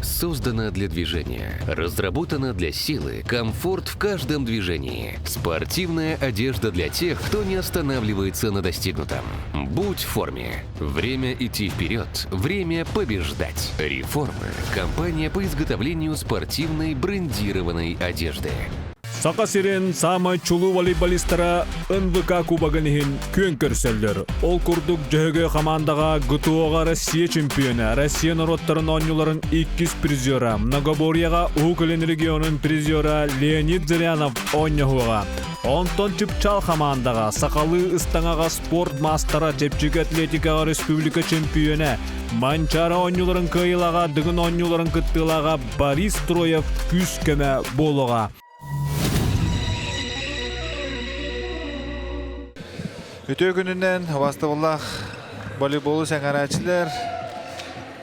Создана для движения. Разработана для силы, комфорт в каждом движении. Спортивная одежда для тех, кто не останавливается на достигнутом. Будь в форме. Время идти вперед. Время побеждать. Реформы. Компания по изготовлению спортивной брендированной одежды. Саха сирин саамай чулуу волейболистара НВК кубогын иһин күөн көрсөллөр. Ол курдук Дьөһөгөй хамаандаҕа ГТО-ҕа Россия чемпиона, Россия норуоттарын оонньууларын иккис призера, многоборьеҕа Уһук Илин регионун призера Леонид Зырянов оонньоһуоҕа. Онтон Чыпчаал хамаандаҕа сахалыы ыстаҥаҕа спорт маастара, чэпчэки атлетикаҕа республика чөмпүйүөнэ, Манчаары оонньууларын кыайыылааҕа, Дыгын оонньууларын кыттыылааҕа Борис Троев күүс-көмө буолуоҕа. Үтүө күнүнэн убастабыллаах волейболу сэҥээрээччилэр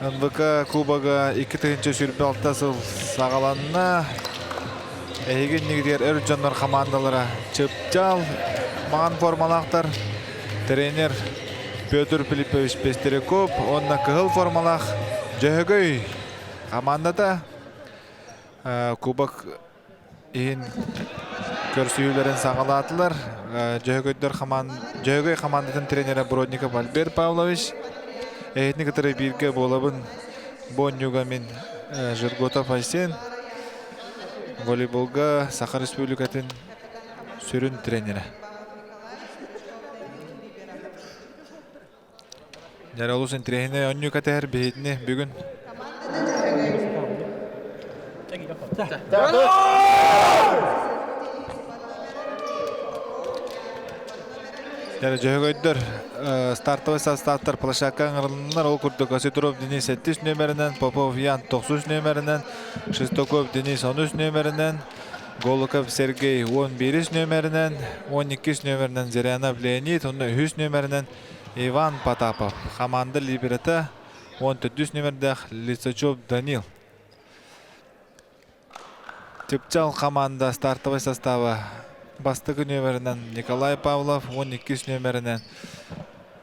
НВК Кубога 2026 сыл саҕаланна. Эһиги иннигитигэр эр дьоннор хамаандалара Чыпчаал маҥан формалаахтар тренер Петр Филиппович Пестеряков уонна кыһыл формалаах Дьөһөгөй хамаандата Кубок иһин көрсүһүүлэрин саҕалаатылар. Дьөһөгөйдөр Дьөһөгөй хамаандатын тренерэ Бродников Альберт Павлович. Эһитини кытары бииргэ буолабын. Бу оонньууга мин Жерготов Айсен волейболга Саха Республикатын сүрүн тренерэ. Дьэ, олус интэриэһинэй оонньуу кэтэһэр биһитини бүгүн. Дьэ, Дьөһөгөйдөр стартовый составтар площадка ыҥырылыннар. Ол курдук Осетров Денис 7 нүөмэринэн, Попов Ян 9 нүөмэринэн, Шестаков Денис 13 нүөмэринэн, Голоков Сергей 11 нүөмэринэн, 12 нүөмэринэн Зырянов Леонид, онно үһүс нүөмэринэн Иван Потапов, хамаанда либерата 14 нүөмэрдээх Лицачев Данил. Чыпчал хамаанда стартовай состава бастакы нүөмэринэн Николай Павлов, 12 нүөмэринэн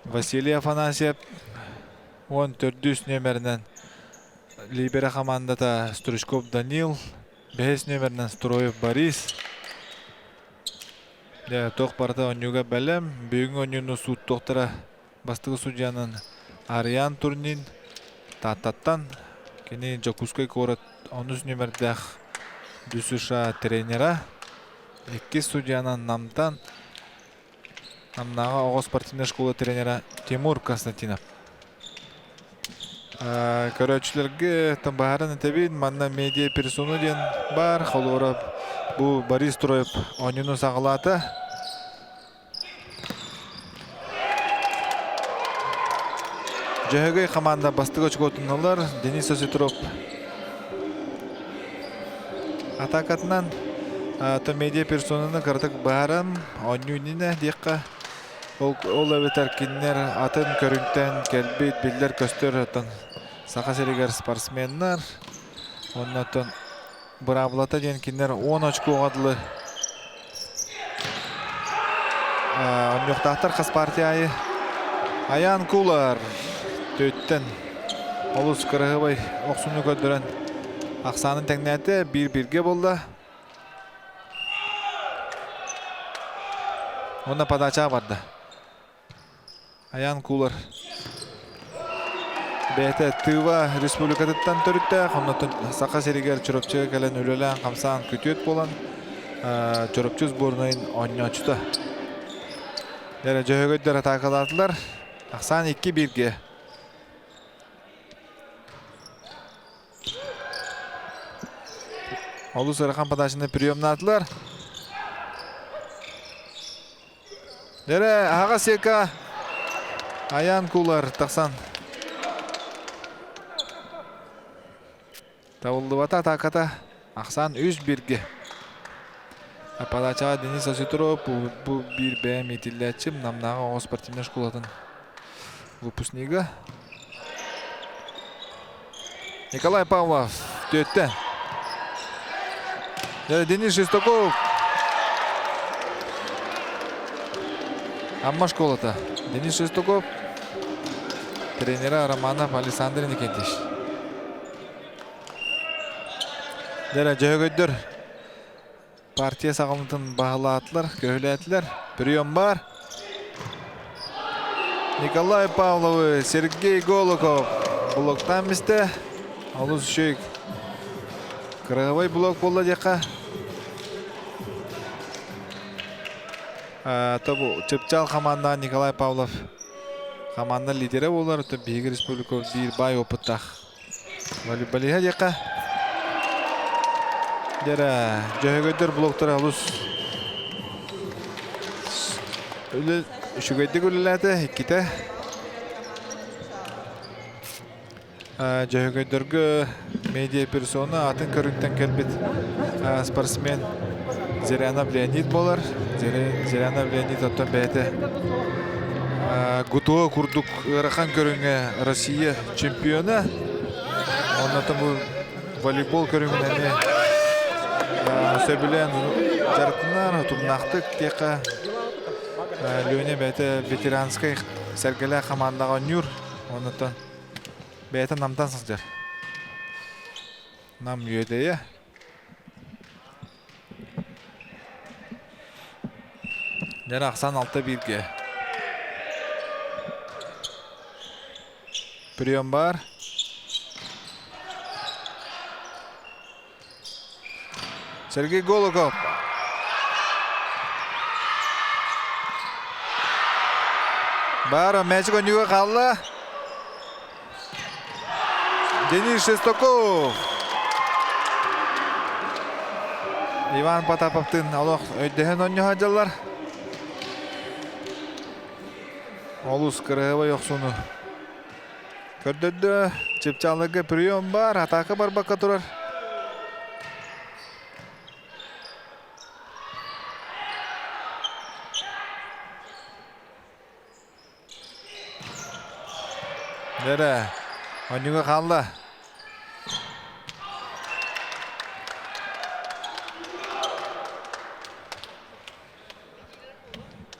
Василий Афанасьев, 14 нүөмэринэн Либера хамаандата Стручков Данил, бэһис нүөмэринэн Строев Борис. Дьэ, туох барыта оонньууга бэлэм. Бүгүҥҥү оонньууну сууттуохтара бастакы судьуйанан Ариан Турнин Тааттаттан. Кини Дьокуускай куорат онус нүөмэрдээх ДЮСШ тренера. Иккис судьуйанан Намтан Намнааҕы оҕо спортивнай школа тренера Тимур Константинов. Көрөөччүлэргэ баһарын этэбин, манна медиа персону диэн баар. Холобура, бу Борис Троев оонньууну саҕалаата. Дьөһөгөй хамаанда бастакы очкотун ылар. Денис Осетров атакатынан то медиа персонаны кыратык баһаран оонньуу иннинэ диэххэ Ол, ол эбэтэр кинилэр атын көрүҥтэн кэлбит биллэр-көстөр оттон Саха сиригэр спортсменнар. Онно оттон быраабылата диэн кинилэр 10 очкоҕа дылы оонньуохтаахтар хас партия аайы. Аян Кулар төттен олус кыраһыбай охсуну көрдөрөн ахсаанын тэҥнээтэ, биир-бииргэ буолла. Уонна подача барда. Аян Кулар бэйэтэ Тыва республикатыттан төрүттээх, оннуттан Саха сиригэр Чурапчыга кэлэн үлэлээн хамсаан күтүөт буолан Чурапчы сборнайын оонньооччута. Дьэ, дьөһөгөйдөр атаакалаатылар. Ахсаан 2-1-ге. Олус ыарахан подачаны приемнаатылар. Дэрэ, аһаҕас сека Аян Кулар тахсан. Табыллыбата атааката. Ахсаан 3-1-ге. Подачаҕа Денис Осетров бу биир бэйэм иитиллээччим Намнааҕы оҕо спортивнай школатын выпускнига. Николай Павлов түөттэ. Денис Шестаков. Амма школата. Денис Шестаков. Тренера Романов Александр Никитич. Дьэ, дьөһөгөйдөр партия саҕалытын баһылаатылар, көһүлээтилэр. Прием бар. Николай Павловы Сергей Голоков блоктаан бистэ. Олус үчүгэй кыраһабай блок буолла диэххэ. Тобу Чыпчаал хамаандаҕа Николай Павлов хамаанда лидерэ буолар. Биһиги республика биир баай опыттаах волейболиһа диэххэ. Дьэрэ дьөһөгөйдөр блоктара олус үчүгэйдик үлэлээтэ иккитэ. Дьөһөгөйдөргө медиа персона атын көрүҥтэн кэлбит спортсмен Зырянов Леонид буолар. Зырянов Леонид оттон бэйэтэ ГТО курдук ыарахан көрүҥҥэ Россия чемпиона. Онно бу волейбол көрүҥүн эмиэ сөбүлээн дьарыктанар, утумнаахтык диэххэ Леня бэйэтэ ветеранскай сэргэлээх хамаандаҕа оонньуур. Оннуттан Бэйэтэ Намтан сылдьар. Нам үөдэйэ. Дьэ ахсаан алта бииргэ. Прием бар. Сергей Голоков. Бара мээчик өнүгө хаалла. Денис Шестаков. Иван Потаповтын олох өйдөһөн онньоһо дьаллар. Олус кырыһыбай охсуну Көрдөрдө, чыпчаалларга прием бар, атака барбакка турар. Дэрэ, онньуга хаалла.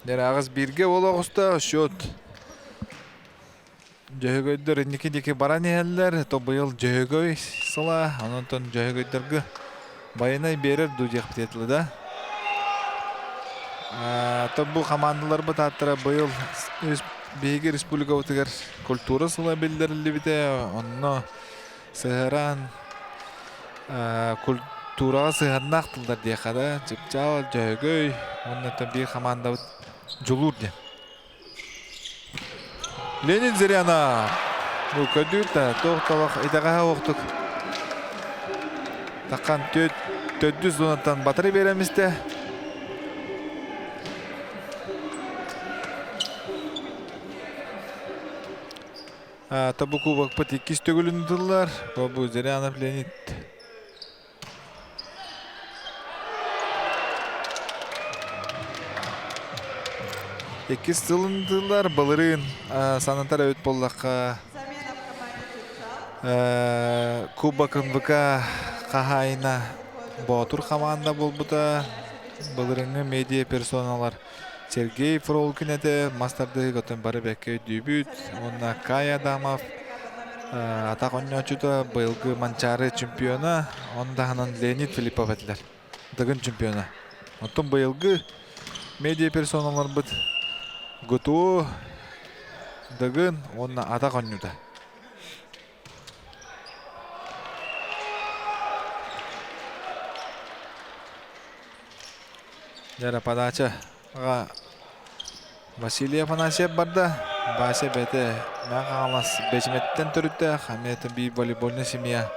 Дэрэ, аҕыс бииргэ буола оҕуста, счет Дьөһөгөйдөр инники диэки баран иһэллэр, то быйыл Дьөһөгөй сыла, онон Дьөһөгөйдөргө байанай биэрэр дуу диэхпит этилэ да. То бу хамаандаларбыт ааттара быйыл биһиги республикабытыгар культура сыла биллэриллибитэ, онно сыһыаран культураҕа сыһыаннаах тыллар диэххэ да, Чыпчаал, Дьөһөгөй уонна биир хамаандабыт Дьулуур диэн. Ленин Зыряна бу көдүүр да туох талах итэҕэһэ оһохтук таххан төрдүс зонаттан батары биэрэмистэ. Табу кубокпыт иккис төгүлүн тыллар. Бу Зырянов Леонид Иккис сылын тыллар былырыын санатар эбит буоллахха Кубок НВК хаһаайына Боотур хамаанда буолбута. Былырыҥҥы медиа персоналар Сергей Фролкин этэ, мас тардыһыыга оттон бары бэккэ өйдүүбүт. Уонна Кай Адамов атах оонньооччута, быйылгы Манчаары чемпиона, он таһынан Леонид Филиппов этилэр. Дыгын чемпиона. Оттон быйылгы медиа персоналарбыт ГТО, Дыгын уонна атах оонньуута. Дьэ, подача Василий Афанасьев барда. Вася бэйэтэ Мэҥэ Хаҥалас Бэчимэттэн төрүттээх, эмиэ биир волейбольнай семья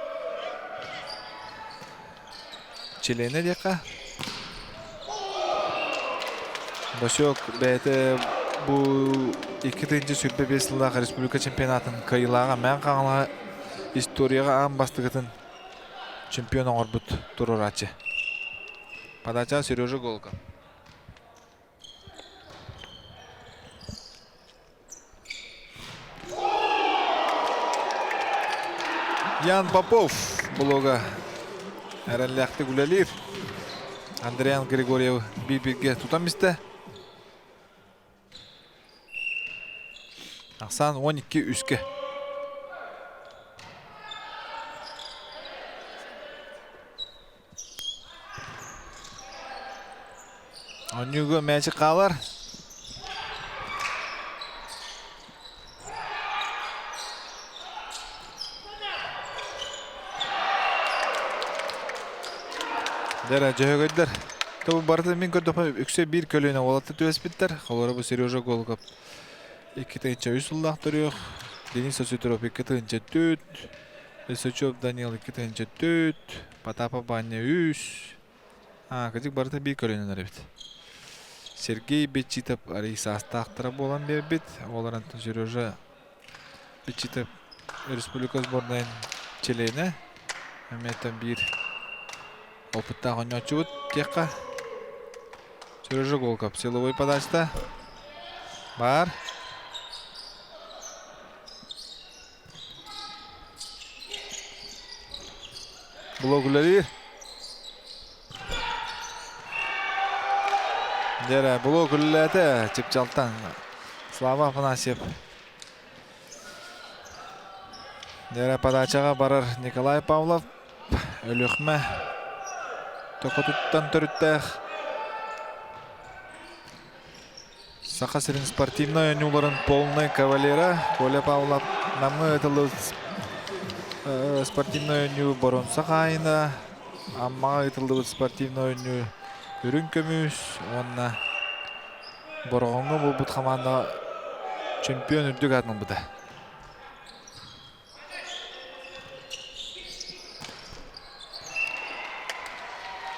чилиэнэ диэххэ. Босек бэйэтэ бу 2025 сыллаах республика чемпионатын кыайыылааҕа Мэҥэ Хаҥалаһа историяҕа аан бастакытын чемпион оҥорбут туруорааччы. Подача Сережа Голков. Ян Попов блога эрэллээхтик үлэлиир. Андриан Григорьев биир-бииргэ тутан истэ. Ахсаан 12 үскэ. Онньууга мээчик хаалар. Дэрэ дьөһөгөйдөр. Тобу барыта мин көрдөхпүнэ үксэ биир көлүөнэ уолаттар түбэспиттэр. Холоро бу Сережа Голиков 2 3 сыллаах төрүөх, Денис Осетров 2 4, Лисачев Данил 2 4, Потапов Ваня 3. А, кырдьык барыта биир көлүөнэлэр эбит. Сергей Бечитов арый саастаахтара буолан биэрбит. Ол Антон Сережа Бечитов республика сборнайын чилиэнэ. Эмиэ биир опыттаах оонньооччубут диэххэ. Сережа Голков силовой подачта баар. Блок үлэлиир. Дьэрэ, блок үлэлээтэ Чыпчалтан. Слава Афанасьев. Дьэрэ, подачаҕа барар Николай Павлов. Өлүөхмэ Токотуттан төрүттээх Саха сирин спортивнай оонньууларын полнай кавалера Коля Павлов Намҥа ыытыллыбыт спортивнай оонньуу боруонса хаайына, Аммаҕа ыытыллыбыт спортивнай оонньуу үрүҥ көмүс уонна Бороҕоҥҥо буолбут хамаандаҕа чемпион үрдүк аатын ылбыта.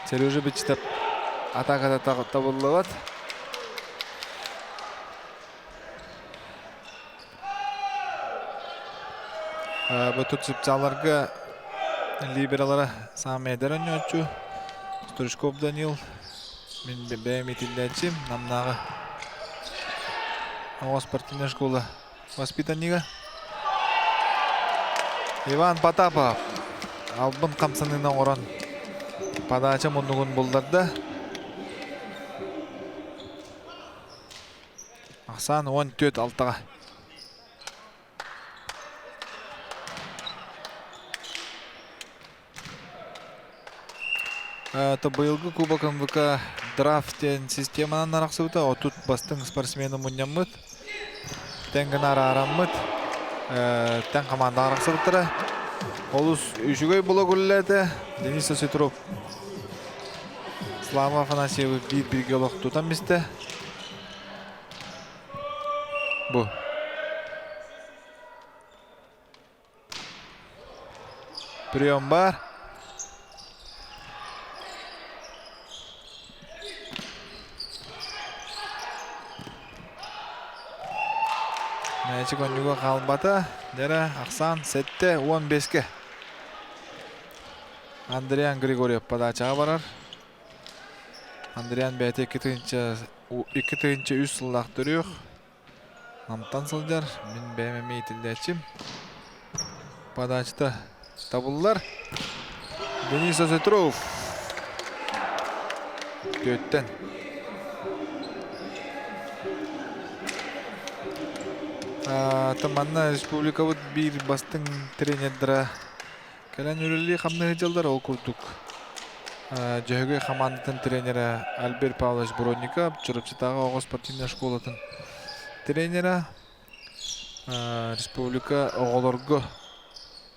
Сережа Бичитов атааката табыллыбат. Бу тут чыпчааларга либералара саамай эдэр оонньооччу Стручков Данил мин бэйэм итиллээччим Намнааҕы оҕо спортивнай школа воспитаннига Иван Потапов албын хамсаныыны оҥорон подача муннугун булларда. Ахсаан 14-6-ҕа. Быйылгы Кубок МВК драфт диэн системанан арахсыбыта. 30 бастыҥ спортсмены мунньаммыт. Тэҥ гына араараммыт. Тэҥ хамаанда арахсыбыттара. Олус үчүгэй була үлэлээтэ. Денис Осетров Слава Афанасьевы биир-бииргэ олох тутан бистэ. Бу Прием бар. Мээчик онньуга хаалбата. Дьэрэ, ахсаан 7-15-ке. Андриан Григорьев подачаҕа барар. Андриан бэйэтэ 2003 сыллаах төрүөх. Намтан сылдьар, мин бэйэм эмиэ итиллээччим. Подачата табыллар. Денис Осетров. Түөттэн. Манна республикабыт биир бастыҥ тренердара кэлэн үлэлии хамнаһы дьыллар ол курдук Дьөһөгөй хамаандатын тренерэ Альберт Павлович Бронников, Чурапчытааҕы оҕо спортивнай школатын тренерэ, республика оҕолорго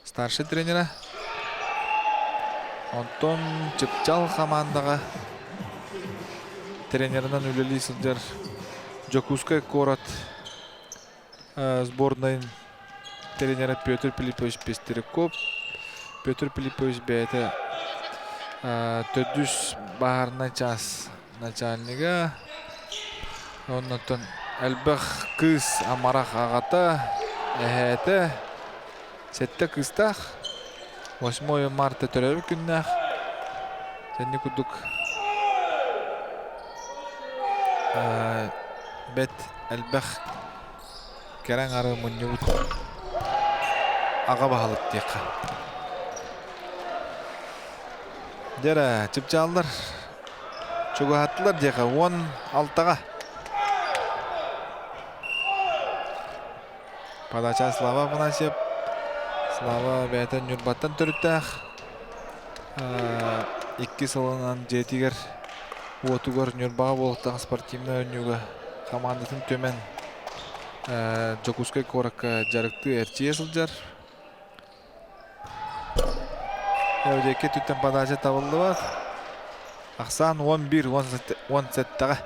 старшай тренерэ. Онтон Чыпчал хамаандаҕа тренеринэн үлэлии сылдьар Дьокуускай куорат сборнайын тренера Петр Пилипович Пестряков. Петр Пилипович бэйэтэ төрдүс баһаарынай чаас начальнига. Оннуттан элбэх кыыс амарах аҕата, эһээтэ, сэттэ кыыстаах. 8 марта төрөөбүт күннээх. Сэнни курдук бэт элбэх кэрэ аҥары мунньубут аҕа баһылык диэххэ. Дьэрэ, чыпчааллар чугаһаттылар диэххэ 16-ҕа. Подача Слава Афанасьев. Слава бэйэтэ Ньурбаттан төрүттээх. Икки сылынан дьиэтигэр уотугар Ньурбаҕа буолуохтаах спортивнай оонньууга хамаандатын түмэн Дьокуускай куоракка дьарыктыы эрчийэ сылдьар. Эвдиэкки өттүттэн подача табыллыбат. Ахсаан 11 17-ҕэ.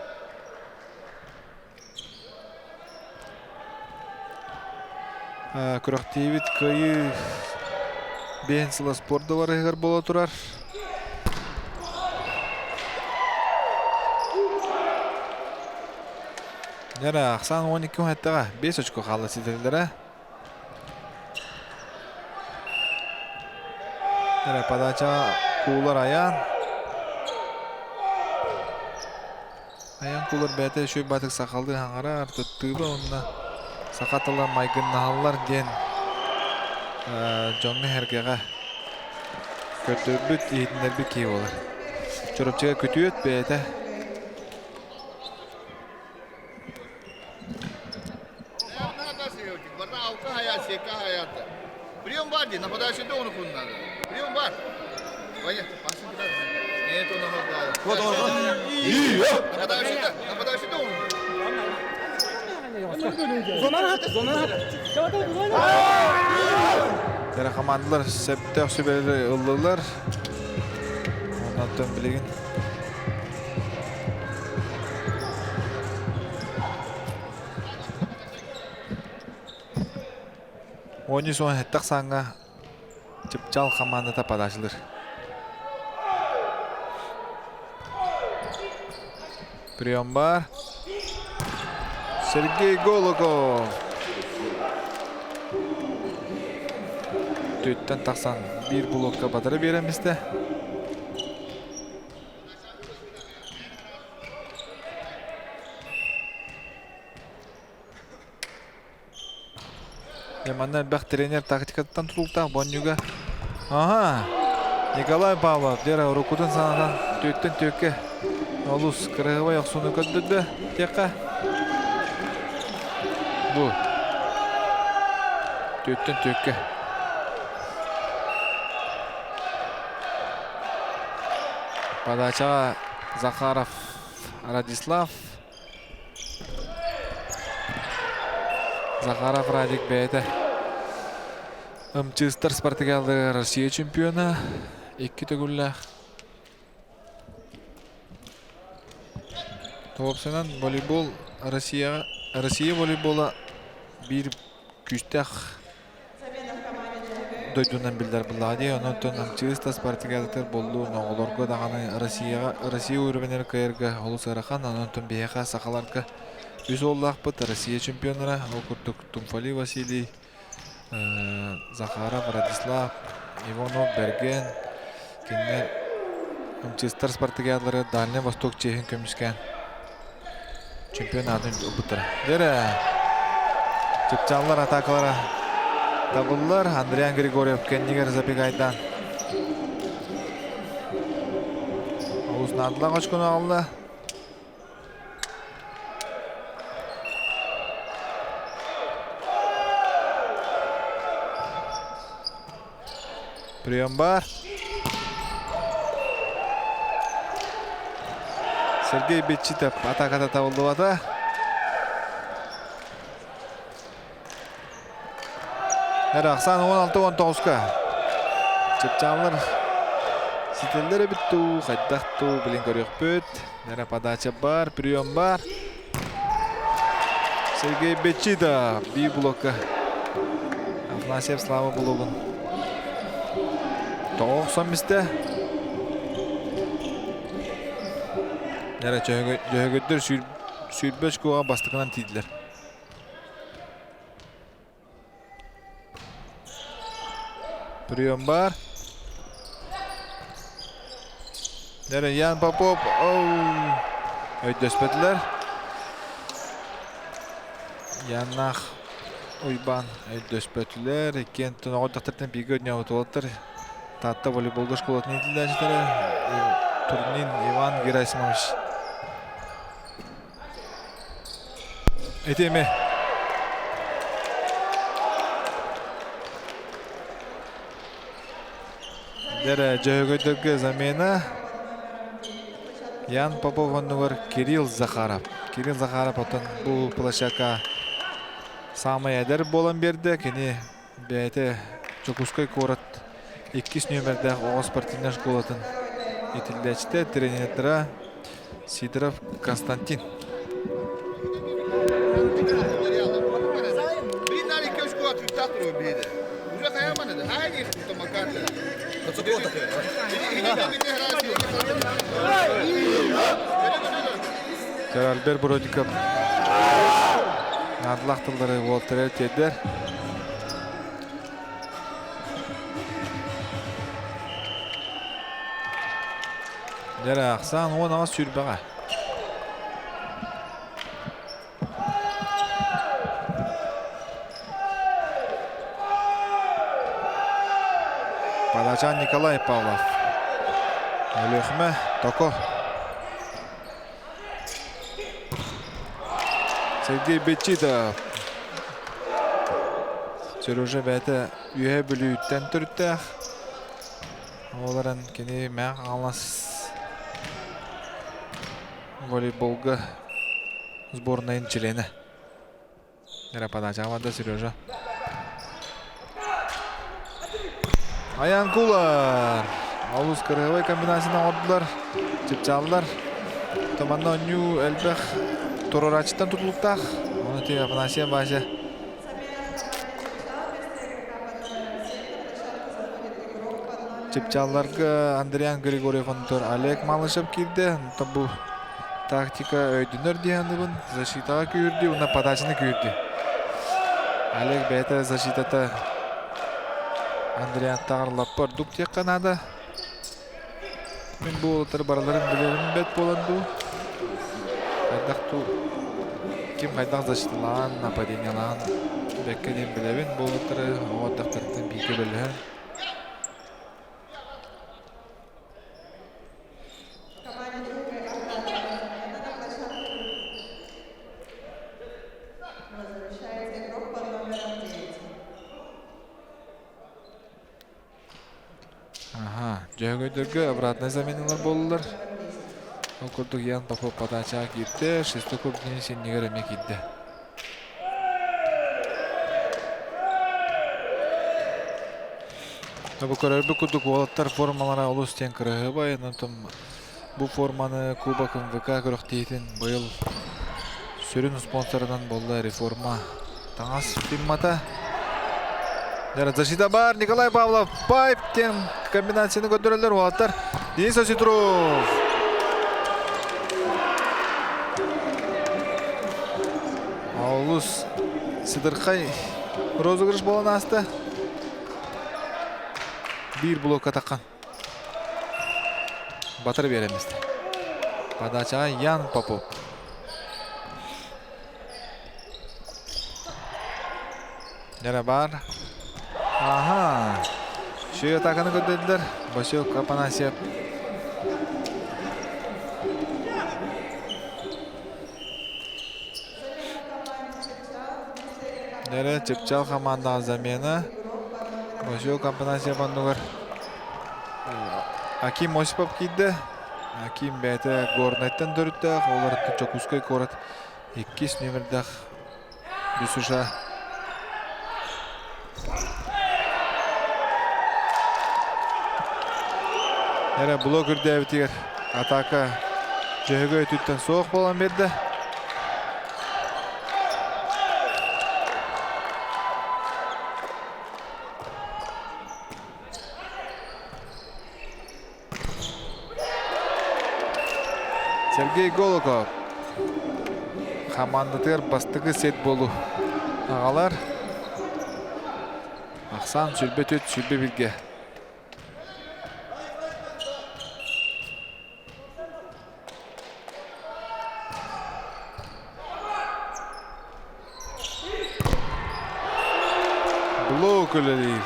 Күрэхтиибит кыайыы биэһин сыла спорт дыбарыһыгар буола турар. Дьэ, ахсаан 12 уһаттаҕа 5 очко хаалла ситэллэрэ. Эрэ подача куулар Аян. Аян куулар бэйэтэ үчүгэй баатык сахалыы хаҥарар, туттууба уонна саха тыла майгыннаһаллар диэн дьоҥҥо-сэргэҕэ көрдөрбүт, иһитиннэрбит киһи буолар. Чурапчыга күтүөт бэйэтэ Прием бар дии, нападающий да оны надо. Прием бар. Нападающий да, нападающий да Кэрэ хамаандалар сөптөөх сүбэлэри ыллылар. Онтон билигин Оонньуу суон сэттэх сааҥҥа Чыпчаал хамаандата подачалыыр. Прием бар. Сергей Голоков. Түттэн тахсан биир блокка батары биэрэн бистэ. Дьэ, манна элбэх тренер тактикаттан тутулуктаах бонньуга. Аха! Николай Павлов дьэ уруккутун санатан түөттэн түөккэ олус кыраһыабай охсууну көрдөрдө диэххэ. Бу түөттэн түөккэ. Подачаҕа Захаров Радислав Захаров Радик бэйэтэ МЧСтар спартакиадаларыгар Россия чемпиона, икки төгүллээх. Уопсайынан волейбол Россияҕа Россия волейбола биир күүстээх дойдунан биллэр былаадьый. Онон МЧС да спартакиадатыгар буоллун, оҕолорго даҕаны Россияҕа Россия уровеньгар кыайарга олус ыарахан. Онон биһиэхэ сахаларга үс уоллаахпыт Россия чемпионнара. Ол курдук Тумфали Василий, Захаров Радислав, Иванов Бэргэн кинилэр МЧСтар спартакиадалары Дальнай Восток чиэһин көмүскээн чемпион аатын ылбыттара. Дьэрэ чыпчааллар атакалара табыллар. Андриан Григорьев кэннигэр забегайдаан олус наадалаах очкону аҕалла. Прием бар. Сергей Бетчитов атаката табыллыбата. Эрахсан 16-19-ка. Чыпчааллар ситэллэр эбит дуу, хайдах дуу билин көрүөхпүт. Нера подача бар, прием бар. Сергей Бечида би блокка. Афанасьев Слава блогун. Тоҕо охсон бистэ. Нера дьөһөгөйдөр сүүрбэ очкоға бастакынан тиийдилэр. Прием бар. Нэрэ Ян Попов өйдөспөтүлэр. Яннаах Уйбаан өйдөспөтүлэр. Иккиэн тоноҕор дьахтартан бииргэ ойнообут Таатта волейболга школатын иитиллээччилэрэ Турнин Иван Герасимович. Ити эмэ. Дэрэ дьөһөгөйдөргө замена. Ян Попов оннугар Кирилл Захаров. Кирилл Захаров оттон бу площадка саамай эдэр буолан биэрдэ. Кини бэйэтэ Дьокуускай куорат иккис нүөмэрдээх оҕо спортивнай школатын иитиллээччитэ, тренердара Сидоров Константин. Альберт Бродиков наадалаах тыллары уолтара тиэрдэр. Дьэ, ахсаан 18 сүүрбэҕэ. Подача Николай Павлов. Өлүөхүмэ Токо. Сергей Бечитов. Сережа бэйэтэ Үөһээ Бүлүүттэн төрүттээх. Ол эрэн кини Мэҥэ Хаҥалас волейболга сборнайын чилиэнэ. Эрэ подача барда Сережа. Аянкулар! Олус кырыһабай комбинацияны оҥордулар, чыпчааллар. Туманна оонньуу элбэх туруорааччыттан тутулуктаах. Ону ти Афанасия Вася Чыпчаалларга Андриан Григорьев онтор Олег Малышев киирдэ. Онтон бу тактика өйдөнөр дии саныыбын. Защитаҕа күүрдүү уонна подачаны күүрдүү. Олег бэйэтэ защитата Андриантааҕар лаппа ордук диэххэ наада. Мин бу уолаттары барыларын билэрим бэрт буолан дуу. Хайдах дуу ким хайдах защиталаан, нападениелаан бэккэ диэн билэбин. Бу уолаттары оҕо эрдэхтэриттэн бииргэ үлэлэһэн. Аха, Дьөһөгөйдөргө обратнай заменалар буоллулар. Ол курдук Ян Попов подачаҕа киирдэ, Шестаков Денис иннигэр эмиэ киирдэ. Бу көрөрбүт курдук уолаттар формалара олус диэн кыраһыабай. Онтон бу форманы Кубок МВК күрэхтэһиитин быйыл сүрүн спонсорынан буолла Реформа таҥас фирмата. Защита бар Николай Павлов пайп диэн комбинацияны көрдөрөллөр уолаттар. Денис Осетров. Олус сыдырхай розыгрыш буолан ааста. Биир блокка таххан. Батыр биэрэммистэ. Подачаҕа Ян Попов. Нера бар. Ага. Шею атаканы көрдөрдүлэр. Васек Апанасьев. Нера Чыпчал хамаандаҕа замена. Васек Апанасьев оннугар Аким Осипов киирдэ. Аким бэйэтэ Горнайтан төрүттээх, олортон Дьокуускай куорат иккис нүөмэрдээх Дюсуша. Эрэ блок үрдээбитигэр атака Дьөһөгөй өттүттэн суох буолан биэрдэ. Сергей Голоков хамаандатыгар бастакы сет буолу аҕалар. Ахсаан 24 21-гэ. Блок үлэлиир.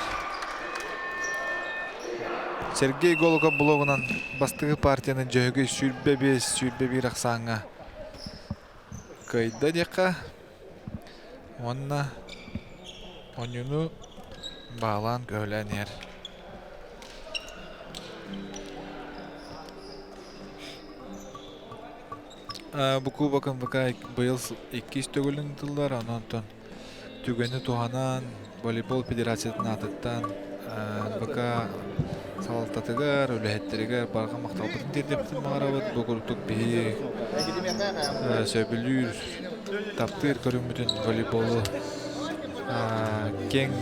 Сергей Голоков блогунан бастакы партияны Дьөһөгөй 25-21 ахсааҥҥа кыайда диэххэ. Уонна оонньууну баалаан көһүлээн иһэр. Бу Кубок МВК быйыл иккис төгүлүн ыытыллар, онон түгэни туһанан волейбол федерациятын аатыттан НВК салалтатыгар, үлэһиттэригэр барҕа махталбытын тиэрдиэхпитин баҕарабыт. Бу курдук биһи сөбүлүүр, таптыыр көрүҥмүтүн волейболу киэҥ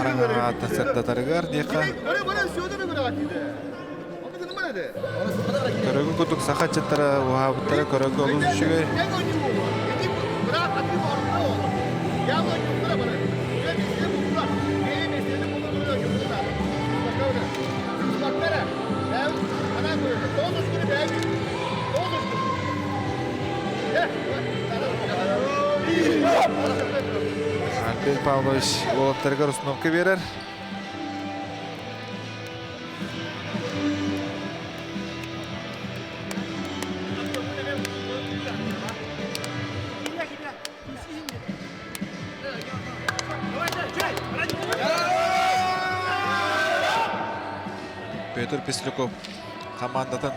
араҥаҕа сырдатарыгар диэххэ. Көрөгү курдук саха ыччаттара уһаабыттара көрөргө олус үчүгэй. Альберт Павлович уолаттарыгар установка биэрэр. Петр Песляков командатын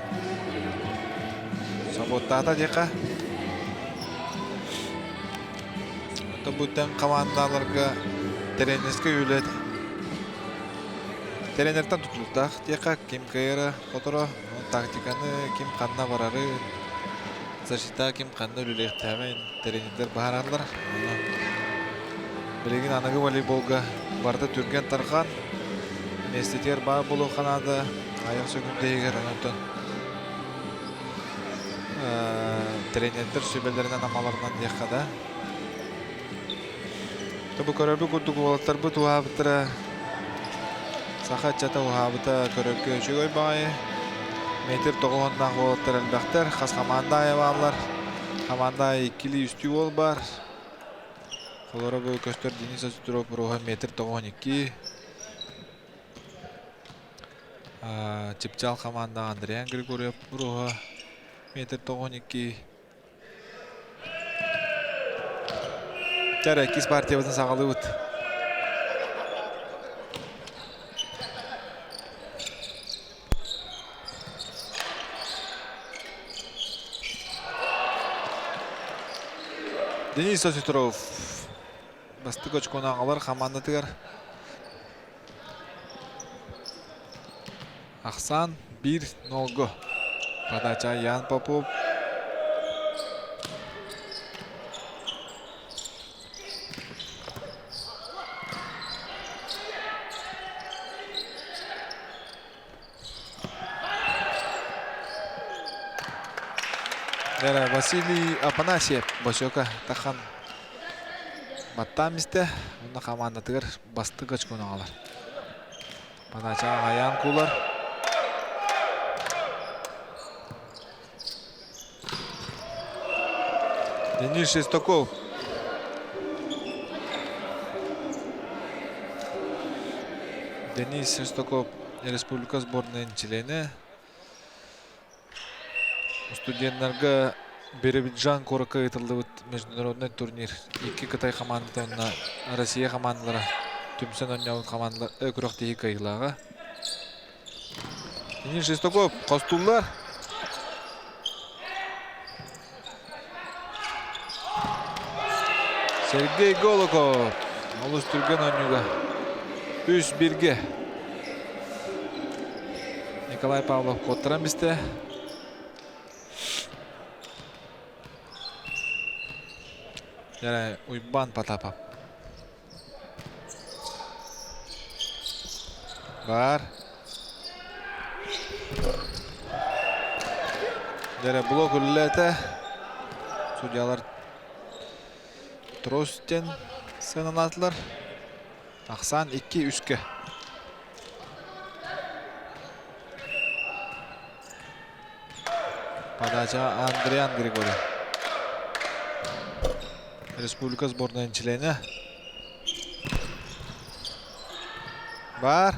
собуоттаата диэххэ. Онтон буттан командаларга тренерскэй үлэ Тренертэн тутулуктаах диэххэ, ким кыайара хоторо, тактиканы ким ханна барары, защита ким ханна үлэлиэхтээҕин тренердэр быһаараллар. Билигин аныгы волейболга барыта түргэн-тарҕан, миэстэтигэр баар буолуохха наада, айах сөкүүндэ иһигэр онтон тренердэр сүбэлэринэн-амаларынан диэххэ да. Бу көрөрбүт курдук уолаттарбыт уһаабыттара саха ыччата уһаабыта көрөргө үчүгэй баҕайы. Метр тоҕуһуннаах уолаттар элбэхтэр, хас хамаанда аайы бааллар. Хамаанда аайы иккилии үстүү уол баар. Холоро бу көстөр Денис Осетров уруһа метр 92. Чыпчаал хамаандаҕа Андриан Григорьев уруһа метр 92. Чэ иккис партиябытын саҕалыыбыт. Денис Осетров бастакы очкону аҕалар хамаандатыгар Ахсаан биир нолго. Подача Ян Попов. Василий Апанасьев Босека тахан баттаан истэ. Онно хамаандатыгар бастык очкону аҕалар. Подача Аян Кулар. Денис Шестаков. Денис Шестаков республика сборнайын чилиэнэ. Студеннарга Биробиджан куоракка ыытыллыбыт международнай турнир икки Кытай хамаандата уонна Россия хамаандалара түмсэн оонньообут хамаандалар күрэхтэһии кыайыылааҕа. Денис Шестаков хостууллар. Сергей Голоков олус түргэн оонньууга үс биргэ Николай Павлов куоттаран бистэ. Дьэ, Уйбаан Потапов. Бар. Дьэ, блок үлэлээтэ. Судьялар трос диэн сыаналаатылар. Ахсаан 2-3-кэ. Подача Андриан Григорьев. Республика сборнайын чилиэнэ. Бар.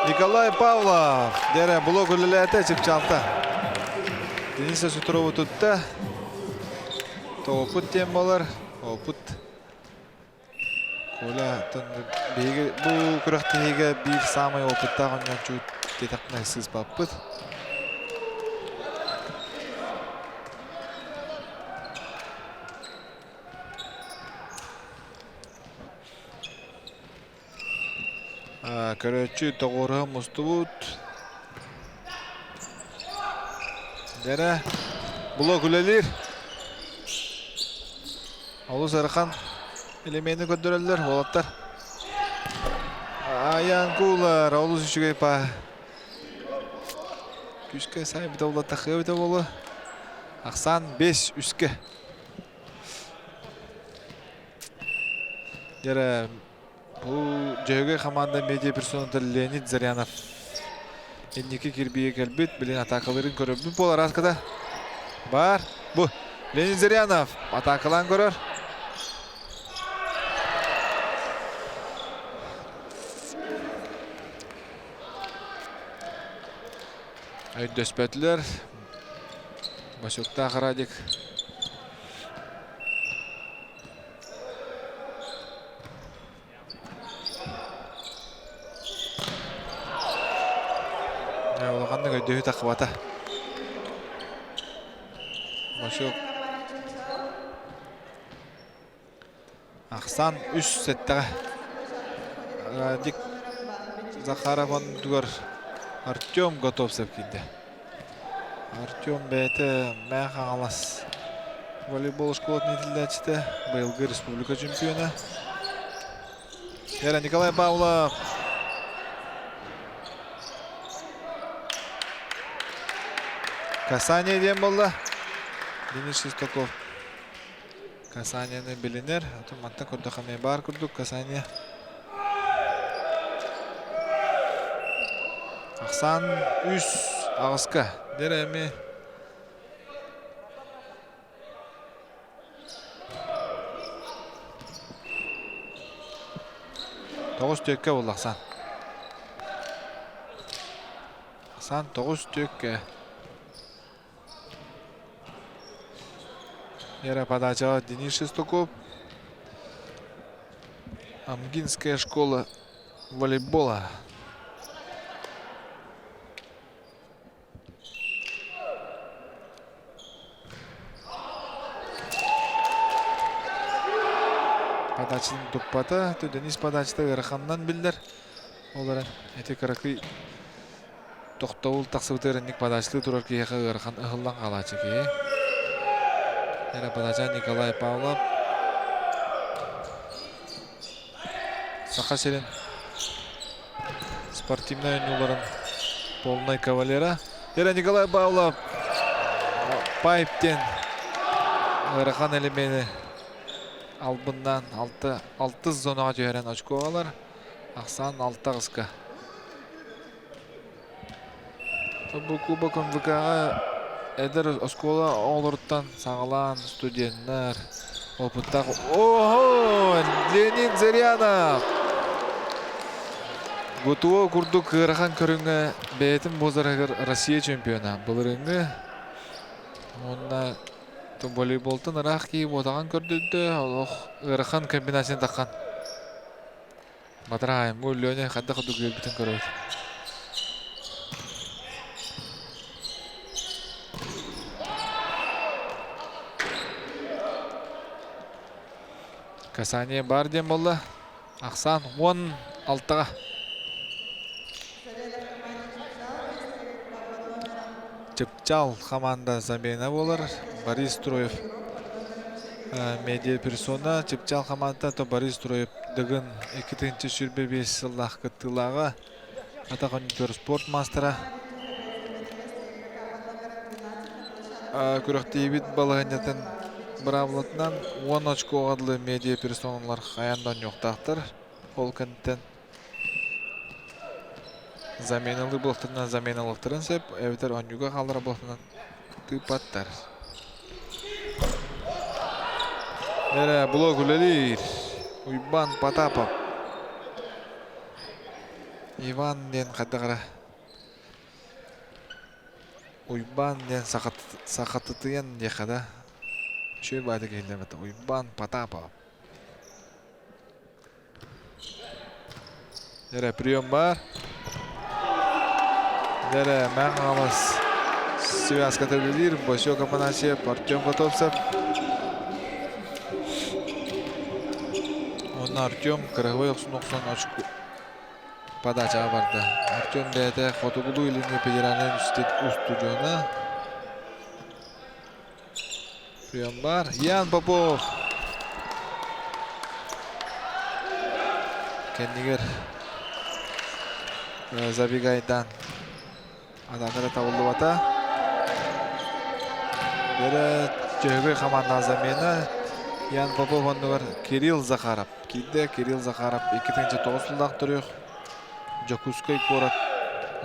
Николай Павлов. Дэрэ блок үлэлээтэ чыпчаалта. Дениса Сутурову тутта. Тоопут диэн болар. Опут. Коля биһиги бу күрэхтэһиигэ биир саамай опыттаах оонньооччу диэтэхпинэ сыыспаппыт. Көрөөччү тоҕуоруһа мустубут. Дьэрэ, блок үлэлиир. Олус ыарахан элемени көрдөрөллөр уолаттар. Айанкулар олус үчүгэй па. Күүскэ сайбыта буола тахыабыта буолуо. Ахсаан 5 үскэ. Дьэрэ, бу Дьөһөгөй хамаанда медиа-персоната Леонид Зырянов инники кирбиигэ кэлбит, билин атаакалыырын көрөрбүт буолар аската. Бар, бу Леонид Зырянов атаакалаан көрөр. Өйдөспөтүлэр. Басюктаах Радик Улаханнык өйдөһүү таххыбата. Басюк Ахсаан үс сэттэҕэ Радик Захаров оннугар Артем Готовцев киирдэ. Артем бэйэтэ Мэҥэ Хаҥалас волейбол школатын иитиллээччитэ, быйылгы республика чемпиона. Вера Николай Павлов Касание диэн буолла. Денис Шестаков Касанияны билинэр. Атын мантан көрдөххө эмиэ баар курдук касание. Ахсаан үс аҕыска. Дэрэ эмиэ тоҕус түөккэ буолла Ахсаан. Ахсаан тоҕус түөккэ. Вера подача Денис Шестаков. Амгинская школа волейбола. Подачатын туппата. Денис подачата ыараханынан биллэр. Ол эрэн ити кыракый Тохтобул тахсыбытыгар инник подачалыы турар киһиэхэ ыарахан ыһыллан хаалааччы киһи. Эрэ подача Николай Павлов. Саха сирин спортивнай оонньууларын полнай кавалера. Эрэ Николай Павлов пайптен ыарахан элемени албыннаан алты алтыс зонаҕа түһэрэн очко ылар. Ахсаан алта аҕыска. Бу Кубок МВК-ҕа эдэр оскуола оҕолоруттан саҕалаан студеннар опыттаах Ого! Леонид Зырянов! ГТО курдук ыарахан көрүҥҥэ бэйэтин возраһыгар Россия чемпиона. Былырыыҥҥы уонна волейболтан ыраах киһи буотаҕын көрдөрдө. Олох ыарахан комбинацияны таххан. Батараайым, бу Леня хайдах курдук үөрбүтүн көрөбүт. Касание бар диэн буолла. Ахсаан 16-ға. Чыпчаал хамаанда замена буолар. Борис Троев медиа персона. Чыпчаал хамаанда то Борис Троев Дыгын 2025 сыллаах кыттыылааҕа. Атах оонньуутугар спорт маастара. Күрэхтэһиибит балаһыанньатын быраабылатынан 10 очкоҕа дылы медиа персоналар хайаан да оонньуохтаахтар. Ол кэнниттэн Заменалыы буолтарынан заменалыахтарын сөп, эбэтэр оонньууга хааллара буолтарынан тыыппаттар. Эрэ блок үлэлиир. Уйбан Потапов. Иван диэн хайдах эрэ Уйбаан диэн сахатытыйан диэххэ да үчүгэй баайдык иһиллибэт. Уйбаан Потапов. Дэрэ прием бар. Дэрэ Мэҥ-Хаҥалас связката үлэлиир. Босек Афанасьев, Артем Готовцев. Онно Артем кыраһыбай охсун охсон очку подачаҕа барда. Артем бэйэтэ Хотугулуу-Илиҥҥи федеральнай университет устудьуона. Прием бар. Ян Попов. Кэннигэр забегайдан атааката табыллыбата. Бэрэ Дьөһөгөй хамаандаҕа замена. Ян Попов оннугар Кирилл Захаров киирдэ. Кирилл Захаров 2009 сыллаах төрүөх Дьокуускай куорат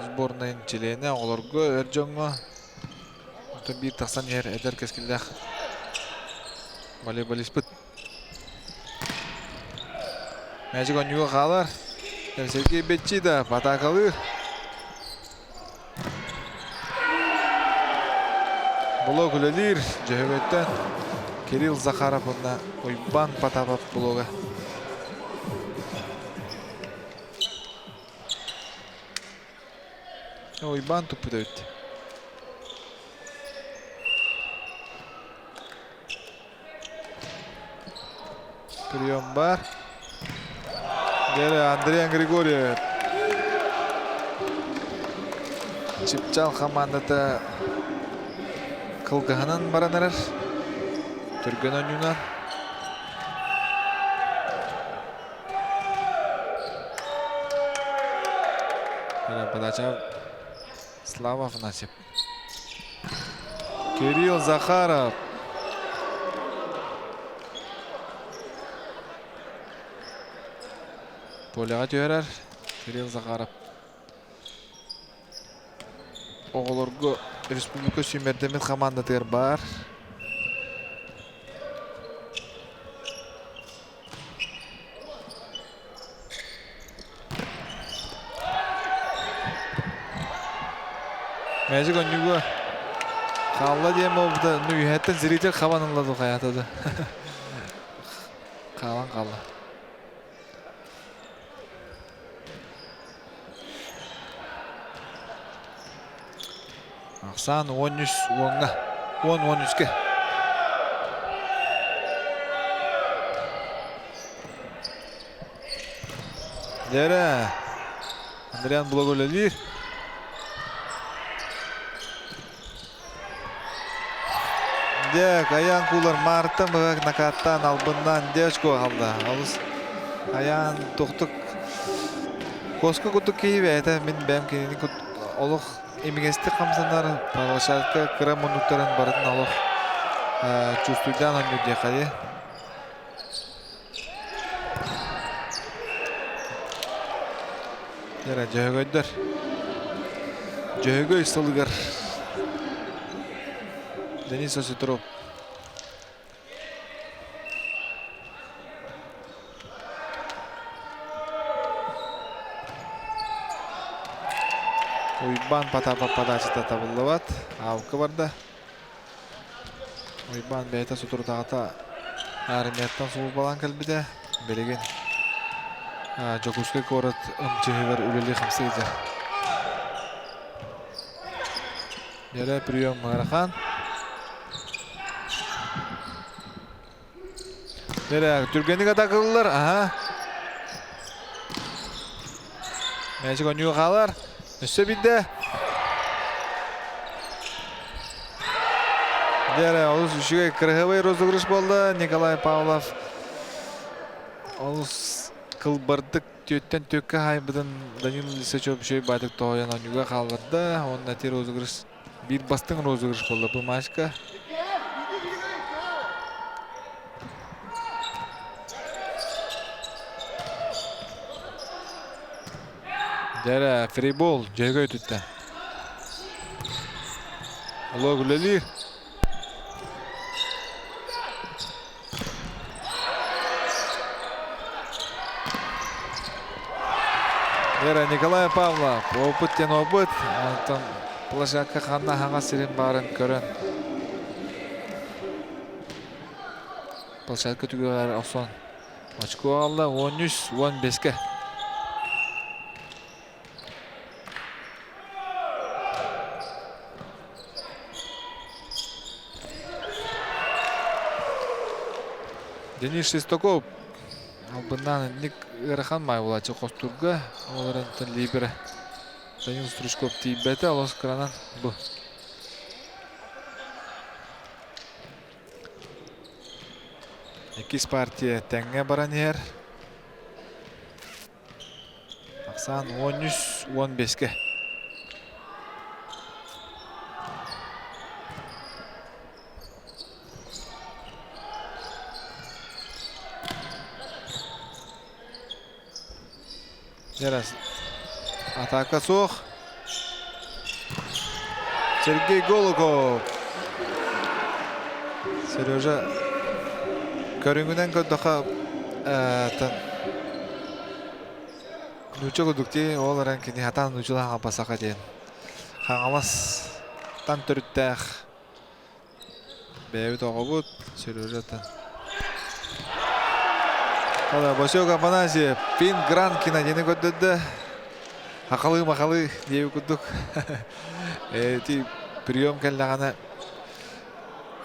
сборнайын чилиэнэ оҕолорго, эр дьоҥҥо Онтон биир тахсан иһэр эдэр кэскиллээх волейболиспыт. Мээчик оонньууга хаалар. Сергей Бетчида атаакалыыр. Блок үлэлиир. Дьөһөгөйтөн Кирилл Захаров уонна Уйбан Потапов блога. Уйбаан туппут эбит. Прием бар. Дьэ, Андрей Григорьев. Чыпчаал хамаандата кылгаһынан баран эрэр. Түргэн оонньуунан. Подача Слава Афанасьев. Кирилл Захаров. Поляҕа түһэрэр Кирилл Захаров. Оҕолорго республика сүүмэрдэммит хамаандатыгар баар. Мэжик онньуга хаалла диэн буолбута, ну үһэттэн зритель хабан ылла ду хайаата да. Хаалан хаалла. Ахсаан 13 уоҥҥа, 10-13-кэ. Дьэрэ, Андриан блок үлэлиир. Дьэ, Каян куулар Мартан быһак накаттаан албыннаан дьэ очко хаалла. Олус Айаан тохтук Куоска курдук киһи бэйэтэ мин бэйэм кинини олох имигэстик хамсанар площадка кыра муннуктарын барытын олох чувствуйдаан оонньуур диэххэ дии. Дьэ дьөһөгөйдөр. Дьөһөгөй сылыгар Денис Осетров Уйбаан Потапов подачата табыллыбат. Аалка барда. Уйбаан бэйэтэ соторутааҕыта армияттан сулууспалаан кэлбитэ. Билигин Дьокуускай куорат МЧС-гар үлэлии-хамсыы сылдьар. Дьэрэ прием ыарахан. Дьэрэ түргэнник атакыллар. Аха. Мээчик оонньууга хаалар. Өссө биирдэ. Дьэрэ олус үчүгэй кыраһыабай розыгрыш буолла. Николай Павлов олус кылбардык Түөттэн түөккэ хаайбытын Данил Лисачев үчүгэй баайдык тоһуйан оонньууга хаалларда уонна ити розыгрыш биир бастыҥ розыгрыш буолла бу матчка. Дьэ фрибол дьөһөгөй түттэ. Олох үлэлиир. Вера Николай Павлов опыт диэн опыт. Онтон площадка ханна хаҥас сирин баарын көрөн площадка түгэҕэр охсон очко аҕалла 13-15-ке. Денис Шестаков албыннаан инник ыарахан маай буолааччы хостуурга ол эрэн либера Данил Стручков тиийбэтэ олус кыранан бу Иккис партия тэҥҥэ баран иһэр. Ахсаан 13-15-ке. Дьэрэ атака суох. Сергей Голубов. Сережа көрүҥүнэн көрдөхө нуучча курдук дии ол эрэн кини хатаан нууччалаах хаҥапасаха диэн Хаҥаластан төрүттээх Бэйэбит оҕобут Сережата. Ола Босек Афанасьев Пин Гранкина диэни көрдөрдө. Хахалы-махалы диэби курдук. Эти прием кэллэҕинэ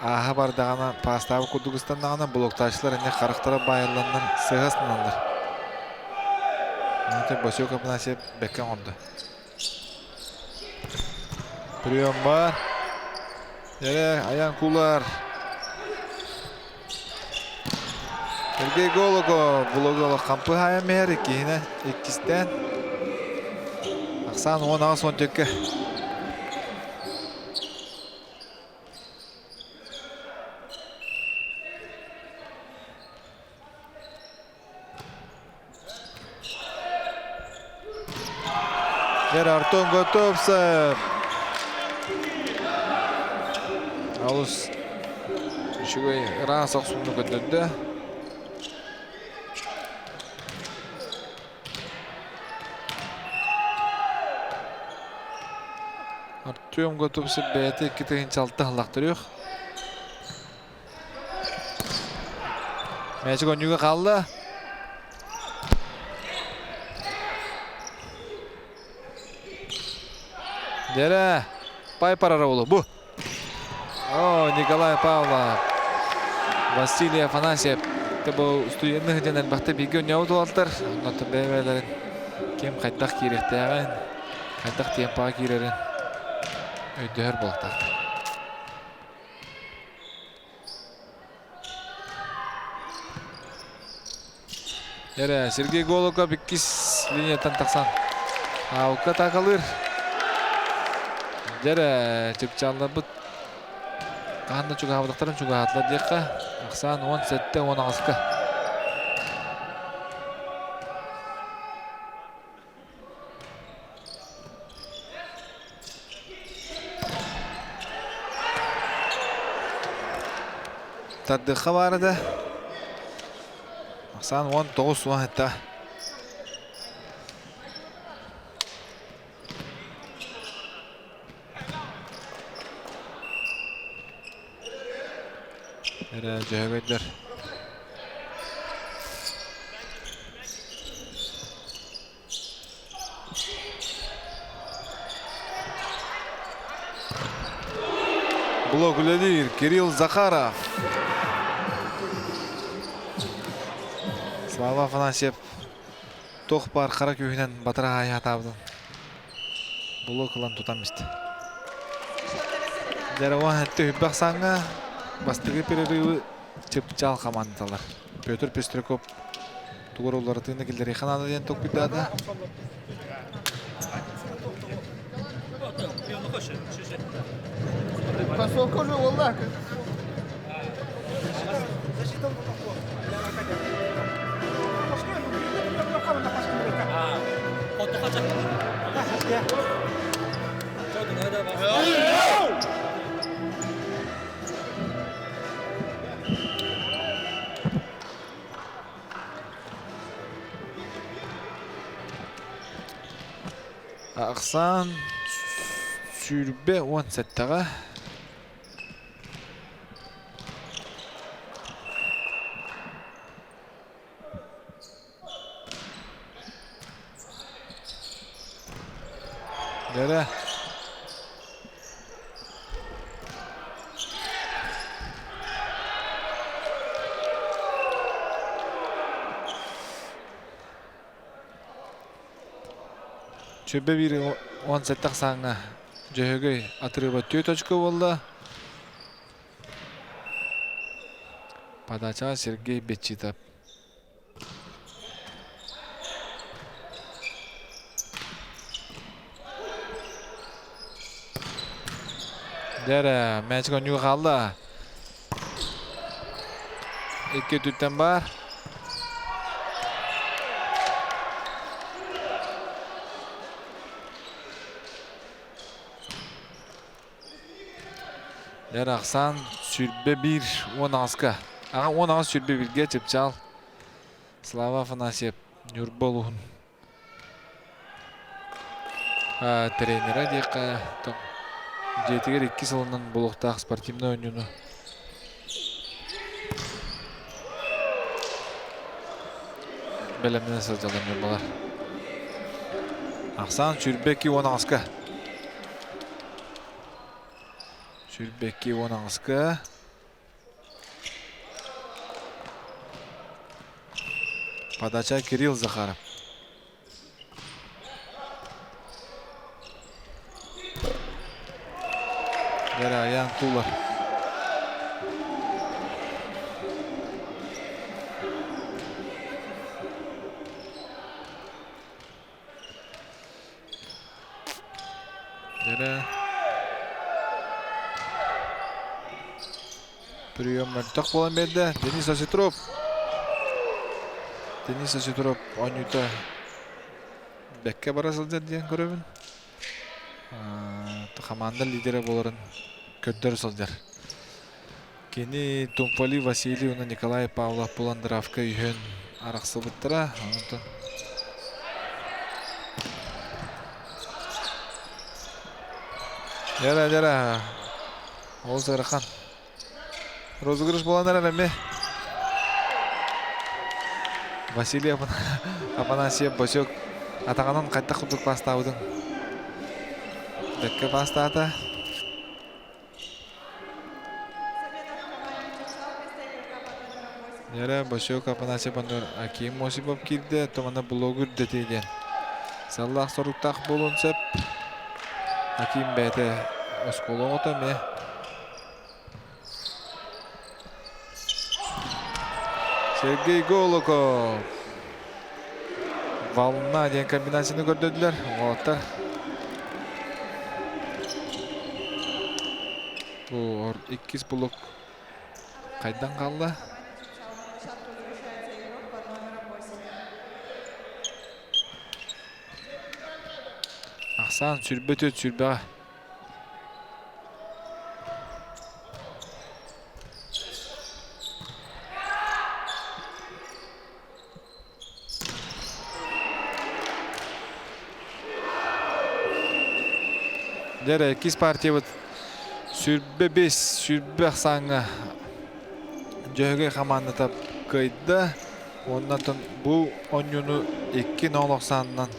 ааһа бардаҕына паастаабыт курдук ыстаннаҕына блоктааччылар эмиэ харахтара баайылланнар сыһа ыстаналлар. Онтон Босек Афанасьев бэккэ оҥордо. Прием бар. Эрэ Аян Кулар. Сергей Голоков блогы хампы хайан мээр иккиһинэ иккистээн. Ахсаан 18 он төккө. Дьэр Артем Готовцев. Алыс үчүгэй ыраас охсууну көрдөрдө. Артем Готовцев бэйэтэ 2 6 ыллахтырыах. Мээчик онньууга хаалла. Дьэрэ, пай парараулу бу. О, Николай Павлов, Василий Афанасьев. Бу студенны диэн элбэхтэ бииргэ өнньөбүт уолаттар. Оннуттан бэйэ-бэйэлэрин ким хайдах киириэхтээҕин, хайдах темпаҕа киирэрин өйдөһөр буолуохтаахтар. Эрэ Сергей Голоков иккис линияттан тахсан аукка атаакалыыр. Дьэрэ чыпчаалларбыт хаһан да чугаһаабатахтарын чугаһаатылар диэххэ. Ахсаан 17-18-ка. Тардыхха баар этэ. Ахсаан 19 уон этэ. Эрэ дьөһөгөйдөр. Блок үлэлиир Кирилл Захаров. Слава Афанасьев туох баар хара күүһүнэн батыра аайаатаабытын блок ылан тутан истэ. Дьэ, өттө үбэх саҥа бастакы перерывы чыпчаал хамаандалар. Петр Пестряков тугар уларытыыны киллэриэххэ наада диэн толкуйдаата. Поселка уже волна. Ахсаан 27-ҕэ Дэрэ. Чөбө биир 17 ахсааҥҥа Дьөһөгөй атырыыба түөрт очко буолла. Подачаҕа Сергей Бечитов. Дьэ мээчик оонньууга хаалла. Икки өттүттэн баар. Эр ахсаан 21 18-ка. Аҕа 18 21-гэ чыпчаал. Слава Афанасьев Ньурба улууһун тренера диэххэ дьиэтигэр икки сылынан буолуохтаах спортивнай оонньууну бэлэмнэнэ сылдьаллар ньурбалар. Ахсаан 22 18-ка. 22 18-ка. Подача Кирилл Захаров. Вераян Тула. Дьэрэ прием мөлтөх буолан биэрдэ. Денис Осетров. Денис Осетров оонньуута бэккэ бара сылдьар диэн көрөбүн. Хамаанда лидерэ буоларын көрдөрө сылдьар. Кини Тумфали Василий уонна Николай Павлов булан драфка үһүөн арахсыбыттара. Онтон Дьара, дьара. Олус ыарахан. Розыгрыш буолан эрэр эмиэ. Василий Афанасьев Босек атаҕынан хайдах курдук паастаабытын бэккэ паастаата. Нера Босек Афанасьев оннугар Аким Осипов киирдэ, тумана блогу үрдэтиэ диэн. Саллаах соруктаах буолуон сөп. Аким бэйэтэ оскуола оҕото эмиэ. Сергей Голоков. Волна диэн комбинацияны көрдөрдүлэр. Уолаттар. Бу иккис блок хайдан хаалла. Ахсаан сүрбэ түөрт сүрбэҕэ. Дьэ иккис партиябыт 25 сүүрбэ ахсааҥҥа Дьөһөгөй хамаандата кыайда. Уонна бу оонньууну 2-0 ахсаанынан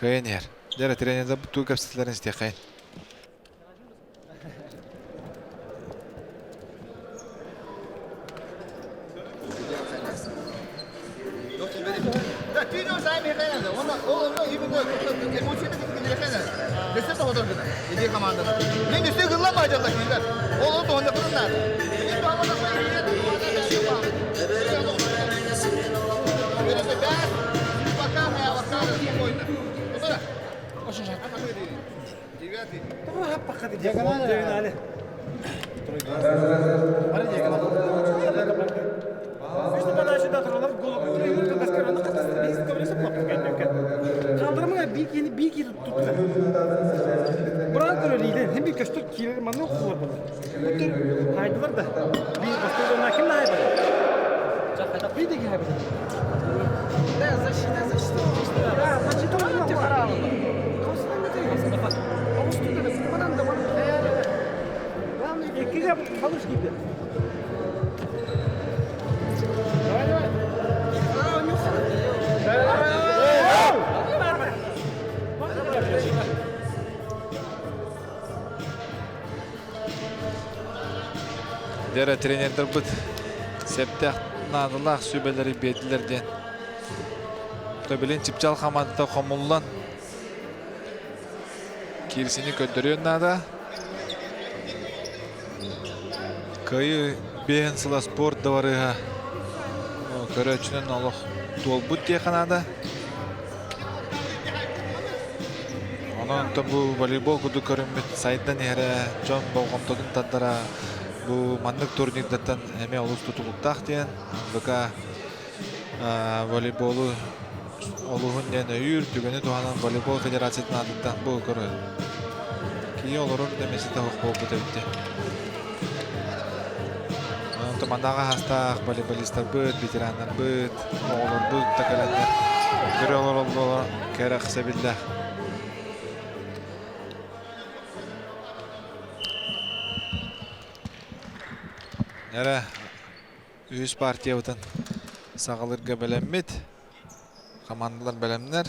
кыайан иһэр. Дьэ тренердэр тугу кэпсэтэллэрин истиэххэйин. Дьэ тренердэрбит септэх наадалаах сүбэлэри биэрдилэр диэн. Төбүлүн чыпчаал хамаандата хомуллан. киирсини көрдөрүөн наада. Кыайыы биэһин сыла спорт дыбарыаһа көрөөччүнэн олох туолбут диэххэ наада. Онон онтон бу волейбол курдук көрүммүт сайдан иһэрэ, дьон болҕомтотун тардара бу маннык турнирдартан эмиэ олус тутулуктаах диэн НВК волейболу олуһун диэн өйүүр, түгэни туһанан волейбол федерациятын аатыттан бу көрө киһи олорор да миэстэтэ суох буолбут эбит. Онон маннаҕа хаастаах волейболистарбыт, ветераннарбыт, оҕолорбут да кэлэннэр көрө олороллоро кэрэхсэбиллээх. Эрэ үһүс партиябытын саҕалыырга бэлэммит. Хамаандалар бэлэмнэр.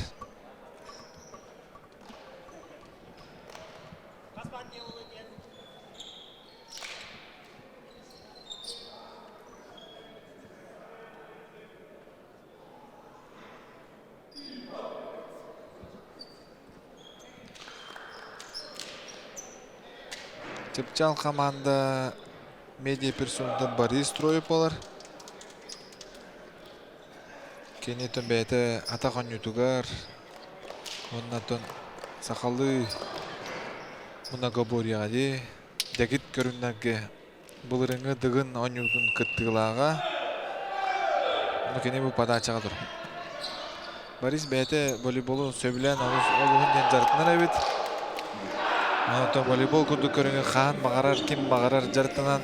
Чыпчаал хамаанда медиаперсонунан Борис Троев буолар. Кини оттон бэйэтэ атах оонньуутугар уонна оттон сахалыы многоборьеҕа дии дэгит көрүҥнэргэ былырыыҥҥы Дыгын оонньуутун кыттыылааҕа. Ону кини бу подачаҕа турар. Борис бэйэтэ волейболу сөбүлээн олус олуһун диэн дьарыктанар эбит. Онтон волейбол курдук көрүҥү хаһан баҕарар, ким баҕарар дьарыктанан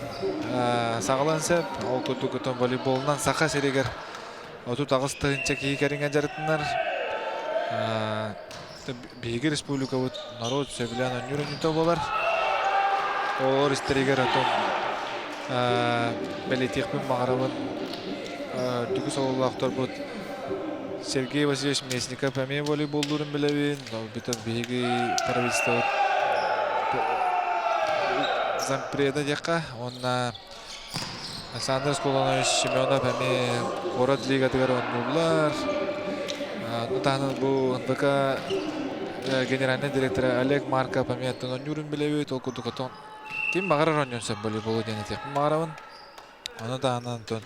саҕалыан сөп. Ол курдук отон волейболунан Саха сиригэр 38 тыһыынча киһи кэриҥэ дьарыктанар. Биһиги республикабыт норуот сөбүлээн оонньуур оонньуута буолар. Оҕолор истэригэр отон бэлиэтиэхпин баҕарабын үрдүкү сололоохторбут Сергей Васильевич Местников эмиэ волейболлуурун билэбин. Бүтүн биһиги правительствобыт зампреда диэххэ уонна Александр Сколонович Семенов эмиэ куорат лигатыгар оонньууллар. Ну таһынан бу НВК генеральнай директора Олег Марков эмиэ оттон оонньуурун билэбит. Ол курдук отон ким баҕарар оонньуон сөп волейболу диэн этиэхпин баҕарабын. Ону таһынан онтон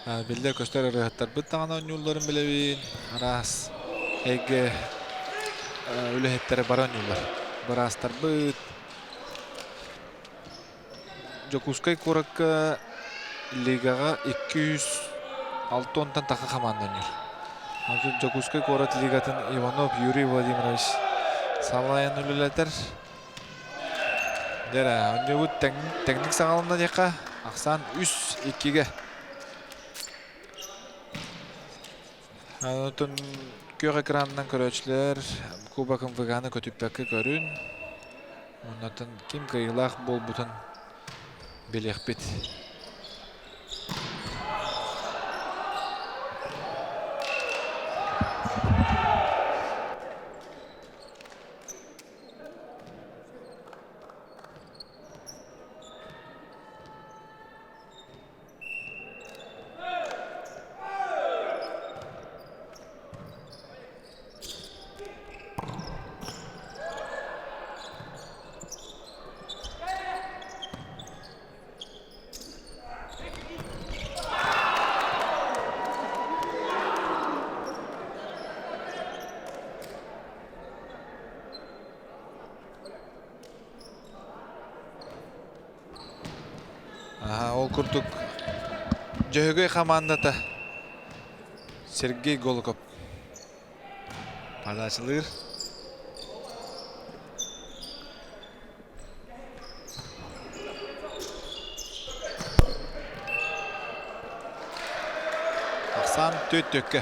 биллэр-көстөр ырыаһыттарбыт даҕаны оонньуулларын билэбин. Араас эйгэ үлэһиттэрэ бары оонньууллар. Быраастарбыт, Дьокуускай куоракка лигаҕа 206 уонтан тахса хамаанда оонньуур. Онтон Дьокуускай куорат лигатын Иванов Юрий Владимирович салайан үлэлэтэр. Дьэ эрэ, оонньуубут тэҥник саҕаланна диэххэ, ахсаан 3-2-гэ. Онтон күөх экранынан көрөөччүлэр Кубок МВГ-ны көтүппэккэ көрүн. Оннотон ким кыайыылаах буолбутун билиэхпит. Ол курдук Дьөһөгөй хамаандата Сергей Голоков подачалыыр. Ахсаан түөт-түөккэ.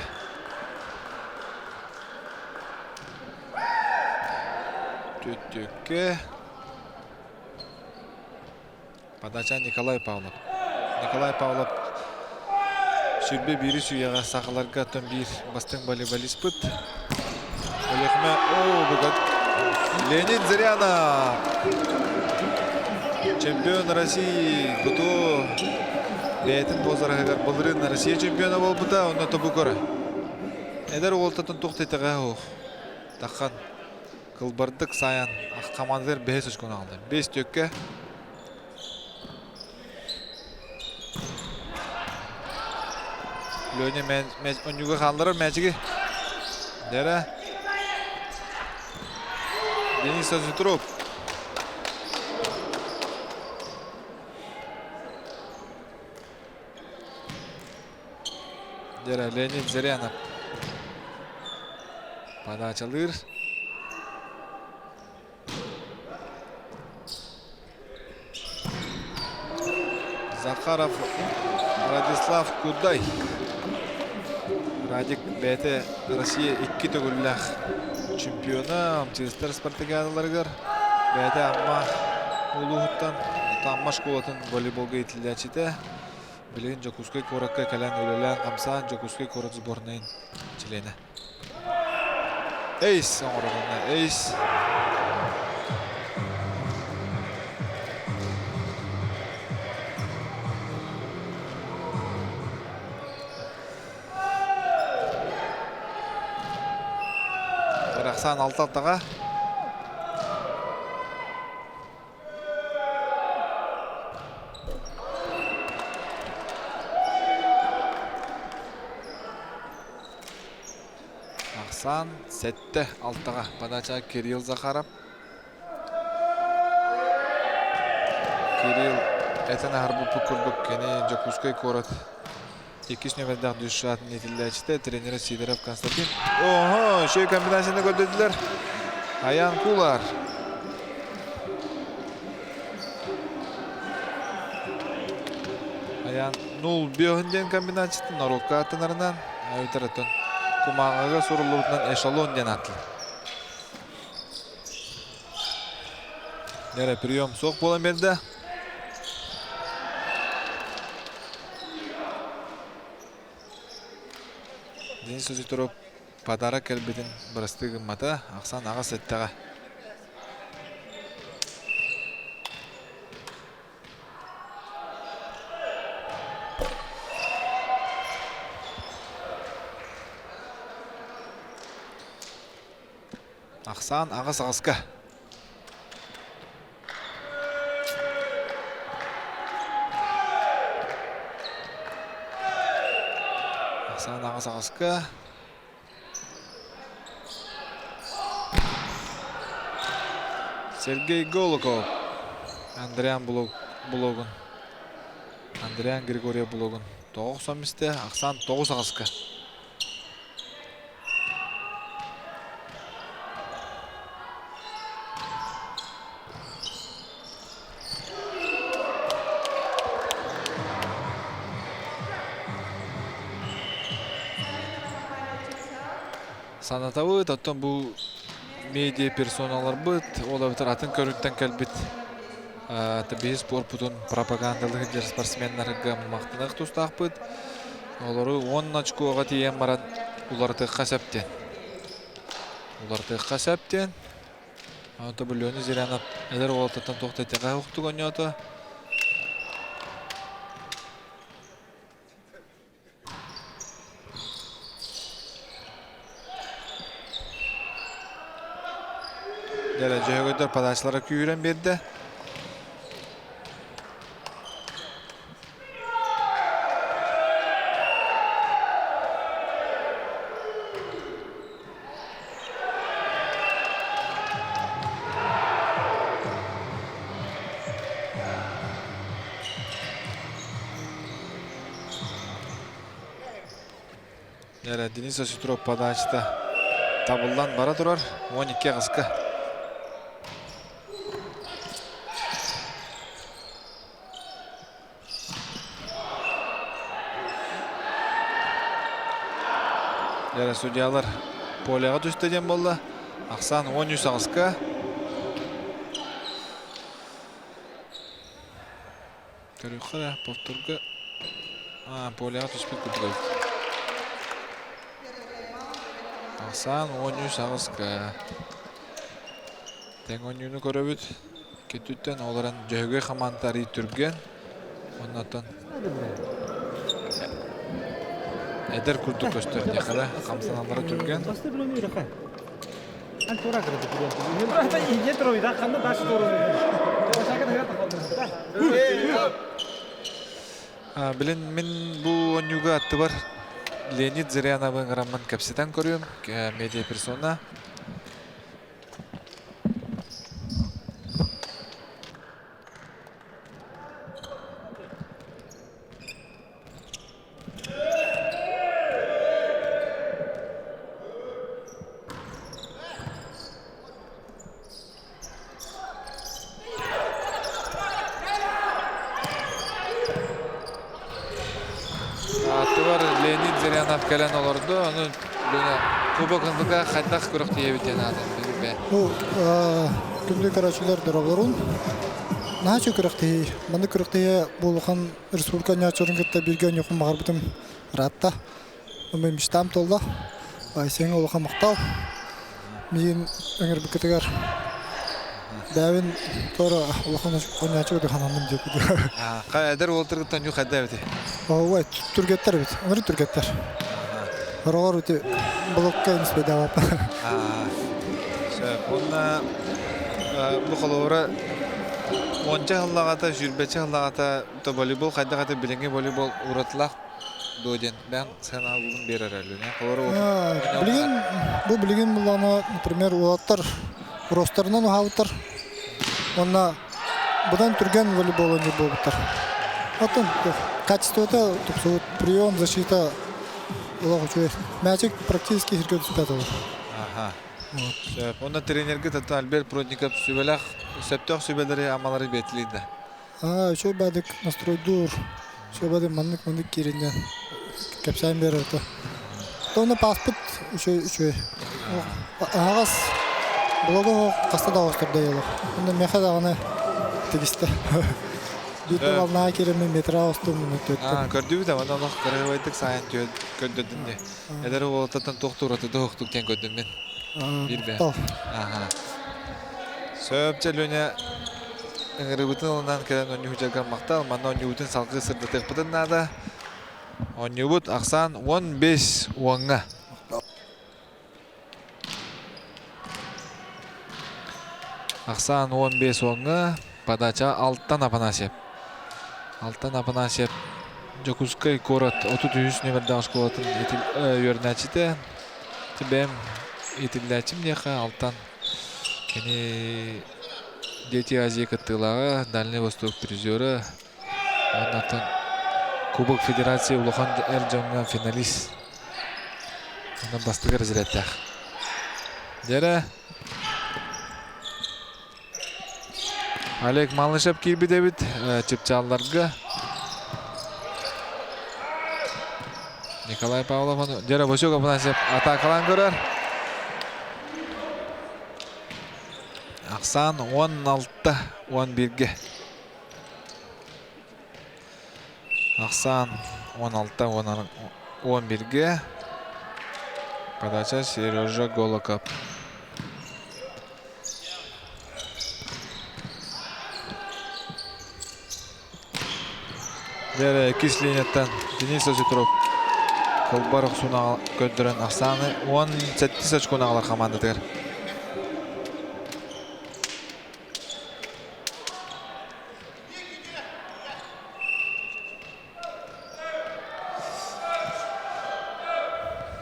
Түөт-түөккэ. Подача Николай Павлов. Николай Павлов сүүрбэ биирис үйэҕэ сахаларга оттон биир бастыҥ волейболиспыт. Өлүөхүмэ, о, бүгүн Леонид Зырянов! Чемпион России ГТО бэйэтин возраһыгар былырыын Россия чемпиона буолбута, онно тобу көрө. Эдэр уолтатын туох да итэҕэһэ суох. Таххан. Кылбардык саайан хамаандалар бэһис очкону аҕалла. Бэс түөккэ. Леня онньуга хаалларар мээчиги. Дэрэ. Денис Азитров. Дьэрэ, Леонид Зырянов подачалыыр. Захаров Радислав Кудай. Радик бэйэтэ Россия икки төгүллээх чемпиона, МЧСтэр спартакиадаларыгар бэйэтэ Амма улууһуттан Амма школатын волейболга иитиллээччитэ. Билигин Дьокуускай куоракка кэлэн үлэлээн-хамсаан Дьокуускай куорат сборнайын чилиэнэ. Эйс оҥоролунна, эйс. Барахсан алта алтаҕа. Ахсаан сэттэ алтаҕа подача Кирилл Захаров. Кирилл этэн аһарбыппыт курдук кини Дьокуускай куорат иккис нүөмэрдээх дюшатын иитиллээччитэ тренерэ Сидоров Константин. Оһо, үчүгэй комбинацияны көрдөрдүлэр. Аян Кулар. Аян нул биоһун диэн комбинациятын норуокка аттанарынан өтөрөтөн кумааҕыга суруллубутунан эшелон диэн ааттыыр. Нэрэ прием суох буолан биэрдэ. Денис Озиторов подарок кэлбитин бырастыы гыммата. Ахсан аҕыс эттэҕэ. Ахсаан аҕыс аҕыска. Ахсаан аҕыс аҕыска. Сергей Голоков. Андриан блогун. Андриан Григорьев блогун. Тоҕо охсон истэ. Ахсаан тоҕус аҕыска. Санатабыт, оттон бу медиа персоналарбыт, ол эбэтэр атын көрүҥтэн кэлбит биһи спорпутун пропагандалыы сылдьар спортсменнарга махтаныах тустаахпыт. Олору уон очкоҕа тиийэн баран уларытыахха сөп диэн. Уларытыахха сөп диэн. Онто бу Леонид Зырянов эдэр уолаттартан туох да итэҕэһэ уһуктук оонньоото. Дьэ, Дьөһөгөйдөр подачалара күүһүрэн биэрдэ. Эрэ Денис Осетров подачата табыллан бара турар. 12 аҕыска. Дьэ, судьялар поляҕа түстэ диэн буолла. Ахсаан 13 аҕыска. Көрүөххэ да, повторга поляҕа түспүт курдук эбит. Ахсаан 13 аҕыска. Тэҥ оонньууну көрөбүт. Икки өттүттэн ол эрэн Дьөһөгөй хамаандата арыый түргэн. Оннотон эдэр курдук көстөр диэхэ да, хамсаналлара түргэн. Билин мин бу оонньууга аттыбар Леонид Зыряновы ыҥыраммын кэпсэтэн көрүөм, медиаперсона. Аттыбар Леонид Зырянов кэлэн олордо. Ону Кубок НВК хайдах күрэхтэһиэбит диэн аатын билбэт. Бу күндү көрөөччүлэр дороголорун наһаа үчүгэй күрэхтэһии. Маннык күрэхтэһии бу улахан республика оонньооччуларын кытта бииргэ оонньуохпун баҕарбытым ыраатта. Онно мечтам туолла. Айсеҥҥа улахан махтал. Миигин ыҥырбыккытыгар бэйэбин туора улахан оонньооччу курдук сананным диэки. Эдэр уолтаргыттан ньу хайда эбити? Ой, түргэттэр эбит. Ынырык түргэттэр. Хороҕор ити блокка эмиспэйдаабаппын. Сөп. Уонна бу холобура уонча сыллаҕата, сүүрбэччэ сыллаҕата то волейбол хайдах аты билиҥҥи волейбол уратылаах дуо диэн бэйэҥ сыаналыырын биэрэр Алена. Холобура Билигин бу билигин буллаҕына, например, уолаттар ростарынан уһаабыттар. Уонна быдан түргэн волейбол оонньуур буолбуттар. Оттон качествота тупсубут, прием, защита олох үчүгэй. Мячик практически сиргэ түспэт олох. Аха. Сөп. Онно тренергэ тата Альберт Прудников сүбэлэх, сөптөөх сүбэлэри, амалары биэтилий да? Аа, үчүгэй баадык настройдуур, үчүгэй баадык маннык-маннык кииринньэн кэпсээн биэрэр этэ. Онно пааспыт үчүгэй үчүгэй. Аһаҕас блогу хаста да оҕустарда олох. Онно миэхэ даҕаны тигистэ. Биирдэ волнаҕа киирэммин метра оҕустум төттө. Көрдүбүт ама олох кырыһыбайдык сайын көрдөрдүн дии. Эдэр уолаттан туох туурата туохтук диэн көрдүм мин. Биир бэ. Аха. Сөп Леня ыҥырыыбытын ылынан кэлэн оонньуу махтал. Манна оонньуубутун салгыы сырдатыахпытын наада. Оонньуубут ахсаан 15 уоҥҥа. Ахсаан 15 уоҥҥа. Подача Алтан Афанасьев. Алтан Афанасьев Дьокуускай куорат 33 нүөмэрдээх оскуолатын үөрэнээччитэ. Бэйэм иитиллээччим диэххэ Алтан. Кини Дети Азии кыттыылааҕа, Дальний Восток призера. Оннуттан Кубок Федерации улахан эр дьоҥҥо финалист. Онон бастакы разрядтаах. Дьэрэ Олег Малышев киирбит эбит чыпчаалларга. Николай Павлов дьэрэ Васек Афанасьев атаакалаан көрөр. Ахсаан 16-11-ге. Ахсаан 16-11-ге. Подача Сережа Голоков. Дьэ, иккис линияттан Денис Осетров кылбар охсууну көрдөрөн ахсааны 17 очкону аҕалар хамаандатыгар.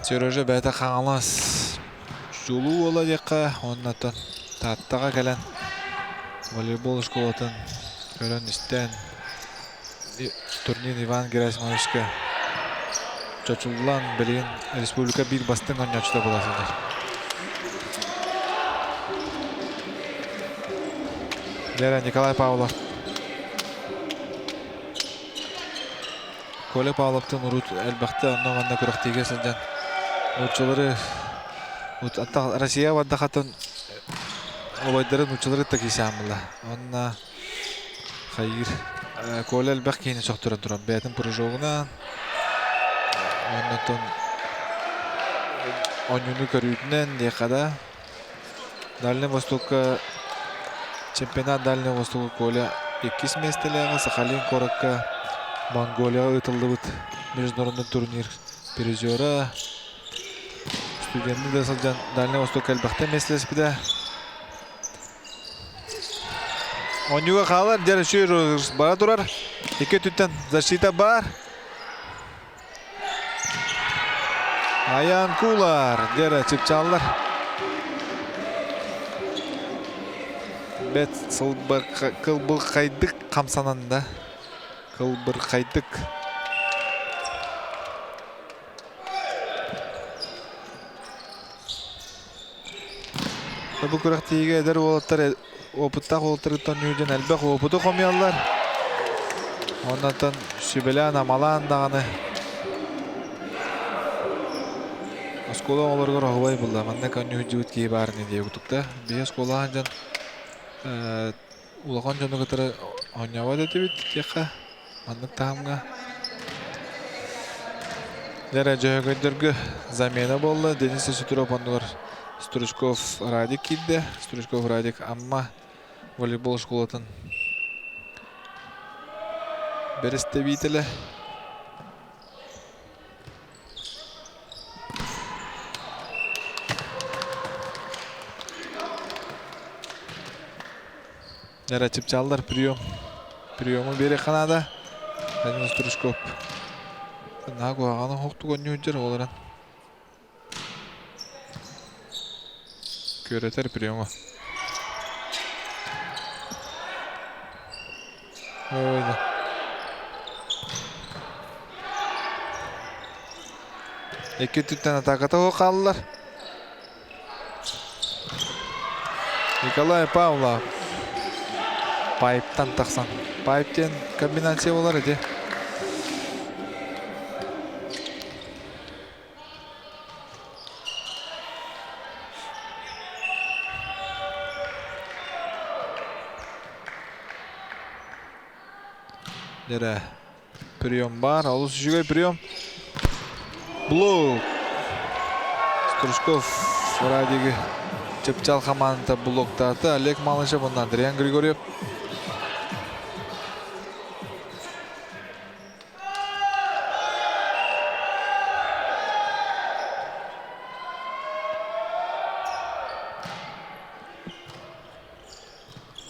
Сережа бэйэтэ Хаҥалас чулуу уола диэххэ уонна Тааттаҕа кэлэн волейбол школатын көрөн-истэн турнир Иван Герасимовичка чочуллан билигин республика биир бастыҥ оонньооччута буола сылдьар. Дьэ Николай Павлов Коля Павловтан урут элбэхтэ онно-манна күрэхтиигэ сылдьан нууччалары Россия бардахатын убайдары нууччалары кытта киисээн Онно хайыыр Коля элбэх киһини сөхтөрөн туран бэйэтин прыжогунан оннотон оонньууну көрүүтүнэн диэххэ да Дальнай Востокка чемпионат Дальнай Востока Коля иккис миэстэлээҕэ Сахалин куоракка Монголияҕа ыытыллыбыт международный турнир призера. Студенты да сылдьан Дальнай Востокка элбэхтэ миэстэлэспитэ. Оонньууга хаалар, дьэ үчүгэй бара турар. Икки өттүттэн защита баар. Аян Кулар, дьэ чыпчааллар. Бэт кылбылхайдык хамсанан да. Кылбырхайдык. Бу күрэхтэһиигэ эдэр уолаттар опыттаах уолаттарыттан ньүүдэн элбэх опыту хомуйаллар. Оннотон сүбэлээн-амалаан даҕаны оскуола оҕолоругар оһуобай булла. Манна көнньүһүдьүбүт киһи баар ини диye кутукта. Биһи оскуолаҕа дьон улахан дьону кытары оонньообот этибит диэххэ маннык таһымҥа. Дьэ Дьөһөгөйдөргө замена буолла. Денис Сосутуров оннугар Стручков Радик киирдэ. Стручков Радик Амма волейбол школатын бэрэстэбиитэлэ. Эрэ чыпчааллар прием. Приему биэриэххэ наада. Данил Стручков. Наһаа куһаҕаны оһохтук оонньуур олорон. Күөрэтэр приему. Ой, Икки өттүттэн атааката хааллар. Николай Павлов пайптан тахсан. Пайп диэн комбинация болар ити. Дere Прием баар, олус үчүгэй прием. Блок. Стручков Радиги Чыпчал хамаандата блоктаата. Олег Малышев уонна Андриан Григорьев.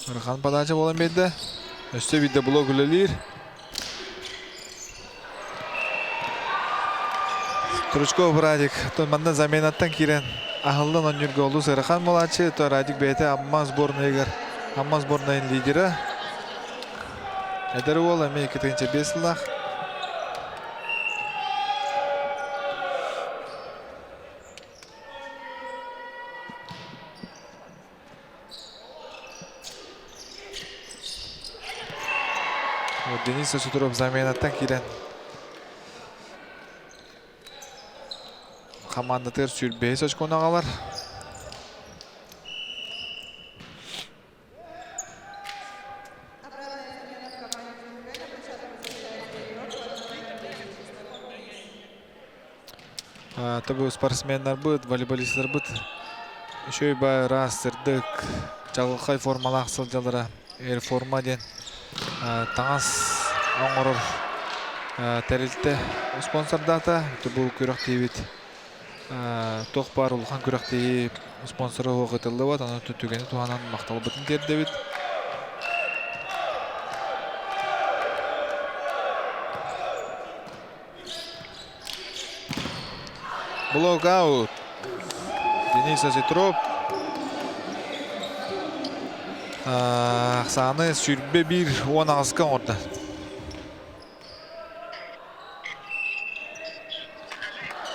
Ыарахан подача буолан биэрдэ. Өссө биирдэ блок үлэлиир. Стручков Радик. Манна заменаттан киирэн аһыллан оонньуурга олус ыарахан буолааччы. То Радик бэйэтэ Амма сборнайыгар Амма сборнайын лидера. Эдэр уол эмиэ 2 5 сыллаах. Денис Сосудуров заменаттан киирэн хамаандатыгар сүүрбэһис очкону аҕалар. Тобу спортсменнарбыт, волейболисттарбыт үчүгэй баай ыраас, сырдык, чаҕылхай формалаах сылдьаллара. Форма диэн таҥас оҥорор тэрилтэ спонсордаата. Бу күрэхтэһиибит туох баар улахан күрэхтэһии спонсора суох ыытыллыбат. Онон түгэни туһанан махталбытын тиэрдэбит. Блок-аут. Денис Осетров. Ахсааны сүүрбэ биир уон аҕыска оҥордо.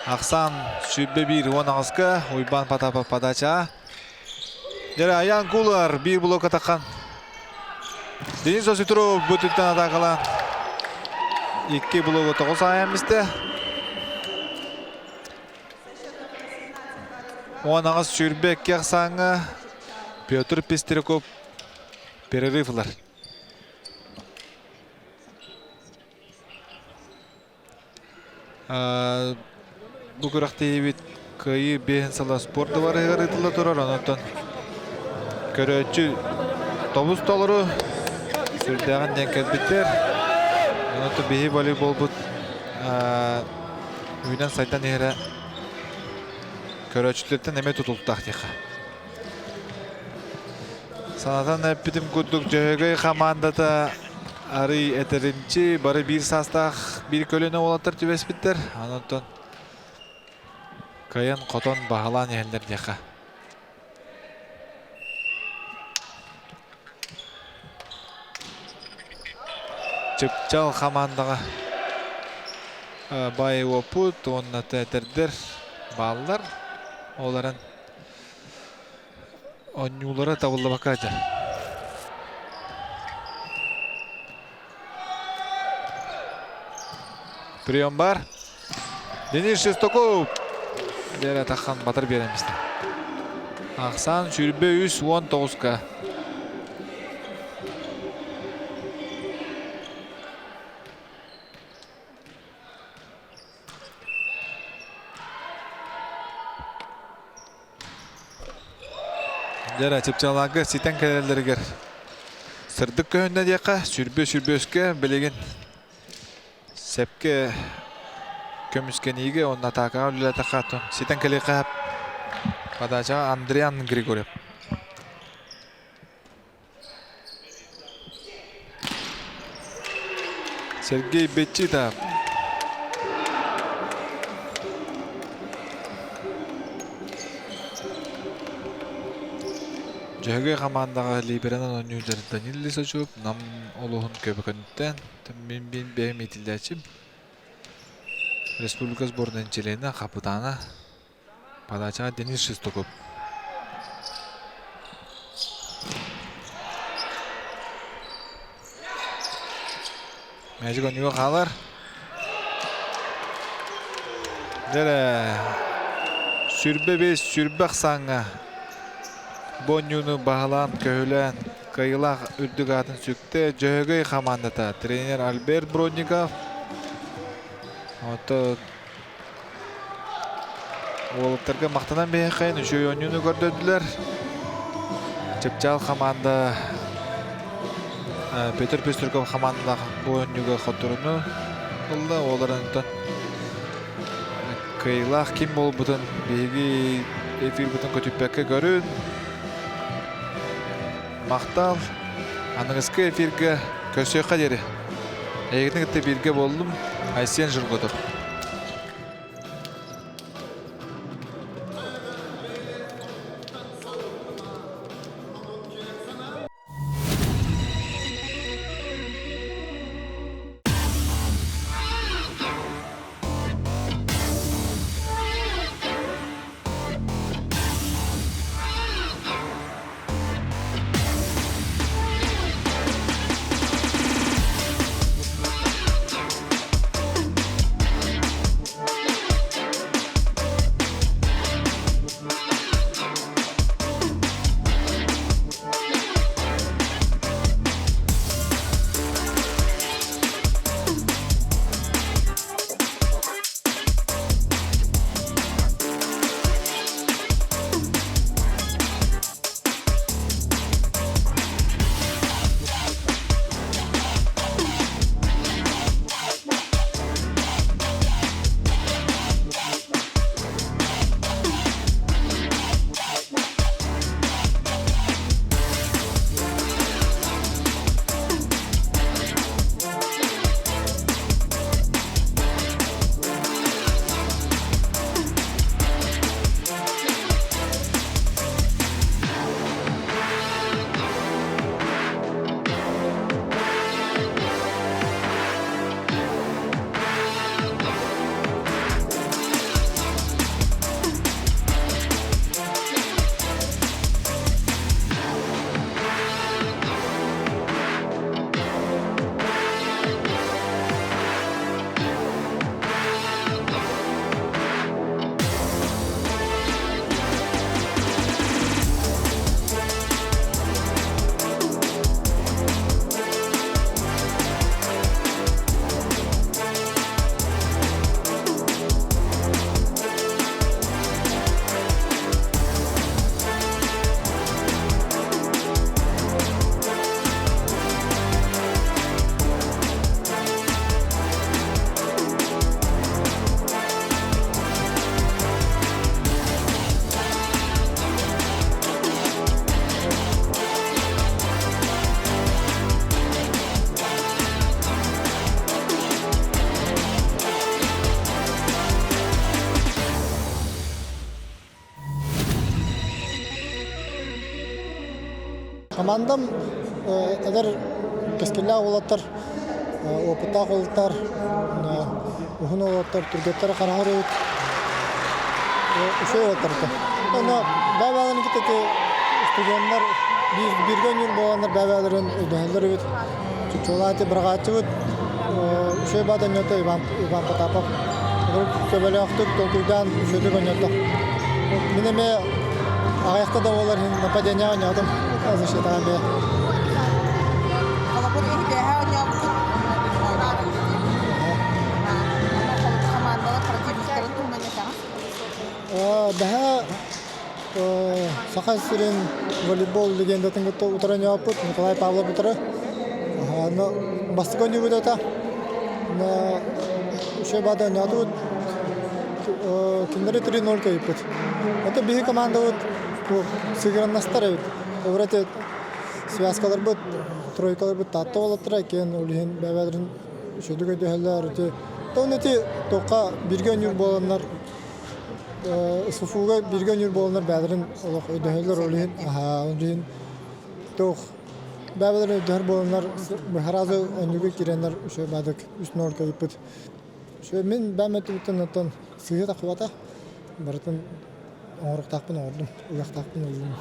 Ахсаан сүүрбэ биир уон аҕыска Уйбаан Потапов подача. Дьэ, Аян Кулар биир блокка таххан. Денис Осетров бу түттэн атаакалаан икки блогу тоҕус аайан бистэ. 18 22 ахсааҥҥа Петр Пестряков перерыв ылар. Бу күрэхтэһиибит Кыайыы биэһин сыла спорт дыбарыһыгар ыытылла турар. Онон көрөөччү тобус толору сүрдээҕин диэн кэлбиттэр. Онон биһи волейболбут үүнэн сайдан иһэрэ. Көрөөччүлэртэн эмиэ тутулуктаах диэххэ. Санатан эппитим курдук Дьөһөгөй хамаандата арый этэримчи бары биир саастаах биир көлүөнэ уолаттар түбэспиттэр. Онтон кыайан хотон баһылаан иһэллэр диэххэ. Чыпчал хамаандаҕа баай уопут уонна тэтэрдэр бааллар. Ол эрэн оонньуулара табыллыбакка этэ. Прием бар. Денис Шестаков Дера таххан батыр биэрэн бистэ. Ахсан сүрбэ үс уон тоҕуска. Дьэ эрэ, чыпчааларга ситэн кэлэллэригэр сырдык көһүннэ диэххэ, сүрбүө-сүрбүөскэ билигин сэпкэ көмүскэниигэ уонна атаакаҕа үлэлээтэххэ атын ситэн кэлиэххэ сөп. Подачаҕа Андриан Григорьев. Сергей Бечитов. Дьөһөгөй хамаандаҕа либеранан оонньуур Данил Лисачев Нам олуһун көбөкөнүттэн мин бин бэйэм иитиллээччим. Республика сборнайын чилиэнэ, хапытаана Подачаҕа Денис Шестаков. Мээчик оонньууга хаалар. Дьэ сүрбэ бес сүрбэ ахсааҥҥа бу оонньууну баһылаан, көһүлээн, кыайыылаах үрдүк аатын сүктэ Дьөһөгөй хамаандата тренер Альберт Бродников. Оттон Уолаттарга махтанан биһиэхэ үчүгэй оонньууну көрдөрдүлэр. Чыпчаал хамаанда Петр Пестряков хамаандалаах бу оонньууга хотторууну ылла. Уолларын онтон кыайыылаах ким буолбутун биһиги эфирбытын көтүппэккэ көрүн. Махтал. Аныгыскы эфиргэ көрсүөххэ диэри. Эйигин кытта бииргэ буоллум. Айсен Жирготов. Командам эдэр кэскиллээх уолаттар, опыттаах уолаттар, уһун уолаттар, түргэттэр хараҕар эбит. Үчүгэй уолаттар этэ. Онно бэйэ-бэйэлэрин кытта студеннар бииргэ оонньуур буоланнар бэйэ-бэйэлэрин өйдөһөллөр эбит. Чуччулаати быраҕааччыбыт үчүгэй баат оонньоото Иван, Иван Потапов. Көбөлөөхтүк толкуйдаан үчүгэйдик оонньоото. Мин эмиэ аҕыйахта да буолар иһин нападение оонньоотум защитаҕа эмиэ. Холобур, иһитээһэ оонньообуккут хамаандалар противниктарын туһунан этэҕин? Бэһээ Саха сирин волейбол легендатын кытта утары оонньооппут Николай Павлов утары. Бастакы оонньуубут этэ. Үчүгэй баада оонньоотубут. Кинилэри 3-0 кыайбыт. Это биһи командабыт сыграннастар эбит. Вроде связкаларбыт, тройкаларбыт Таатта уолаттара, киэн ол иһин бэйэлэрин үчүгэйдик өйдөһөллөр. Ити тоон ити туохха бииргэ оонньуур буоланнар СФУга бииргэ оонньуур буоланнар бэйэлэрин олох өйдөһөллөр ол иһин ол иһин туох бэйэлэрин өйдөһөр буоланнар сразу оонньууга киирэннэр үчүгэй баадык 3-0 кыайбыт. Үчүгэй мин бэйэм өттүбүттэн оттон сыыһа тахсыбата барытын оҥоруохтаахпын оҥордум, ылыахтаахпын ыллым.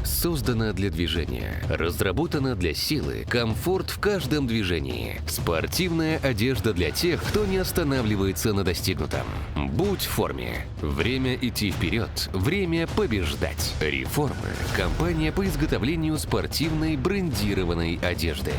Создана для движения, разработана для силы, комфорт в каждом движении. Спортивная одежда для тех, кто не останавливается на достигнутом. Будь в форме. Время идти вперед, время побеждать. Реформы. Компания по изготовлению спортивной брендированной одежды.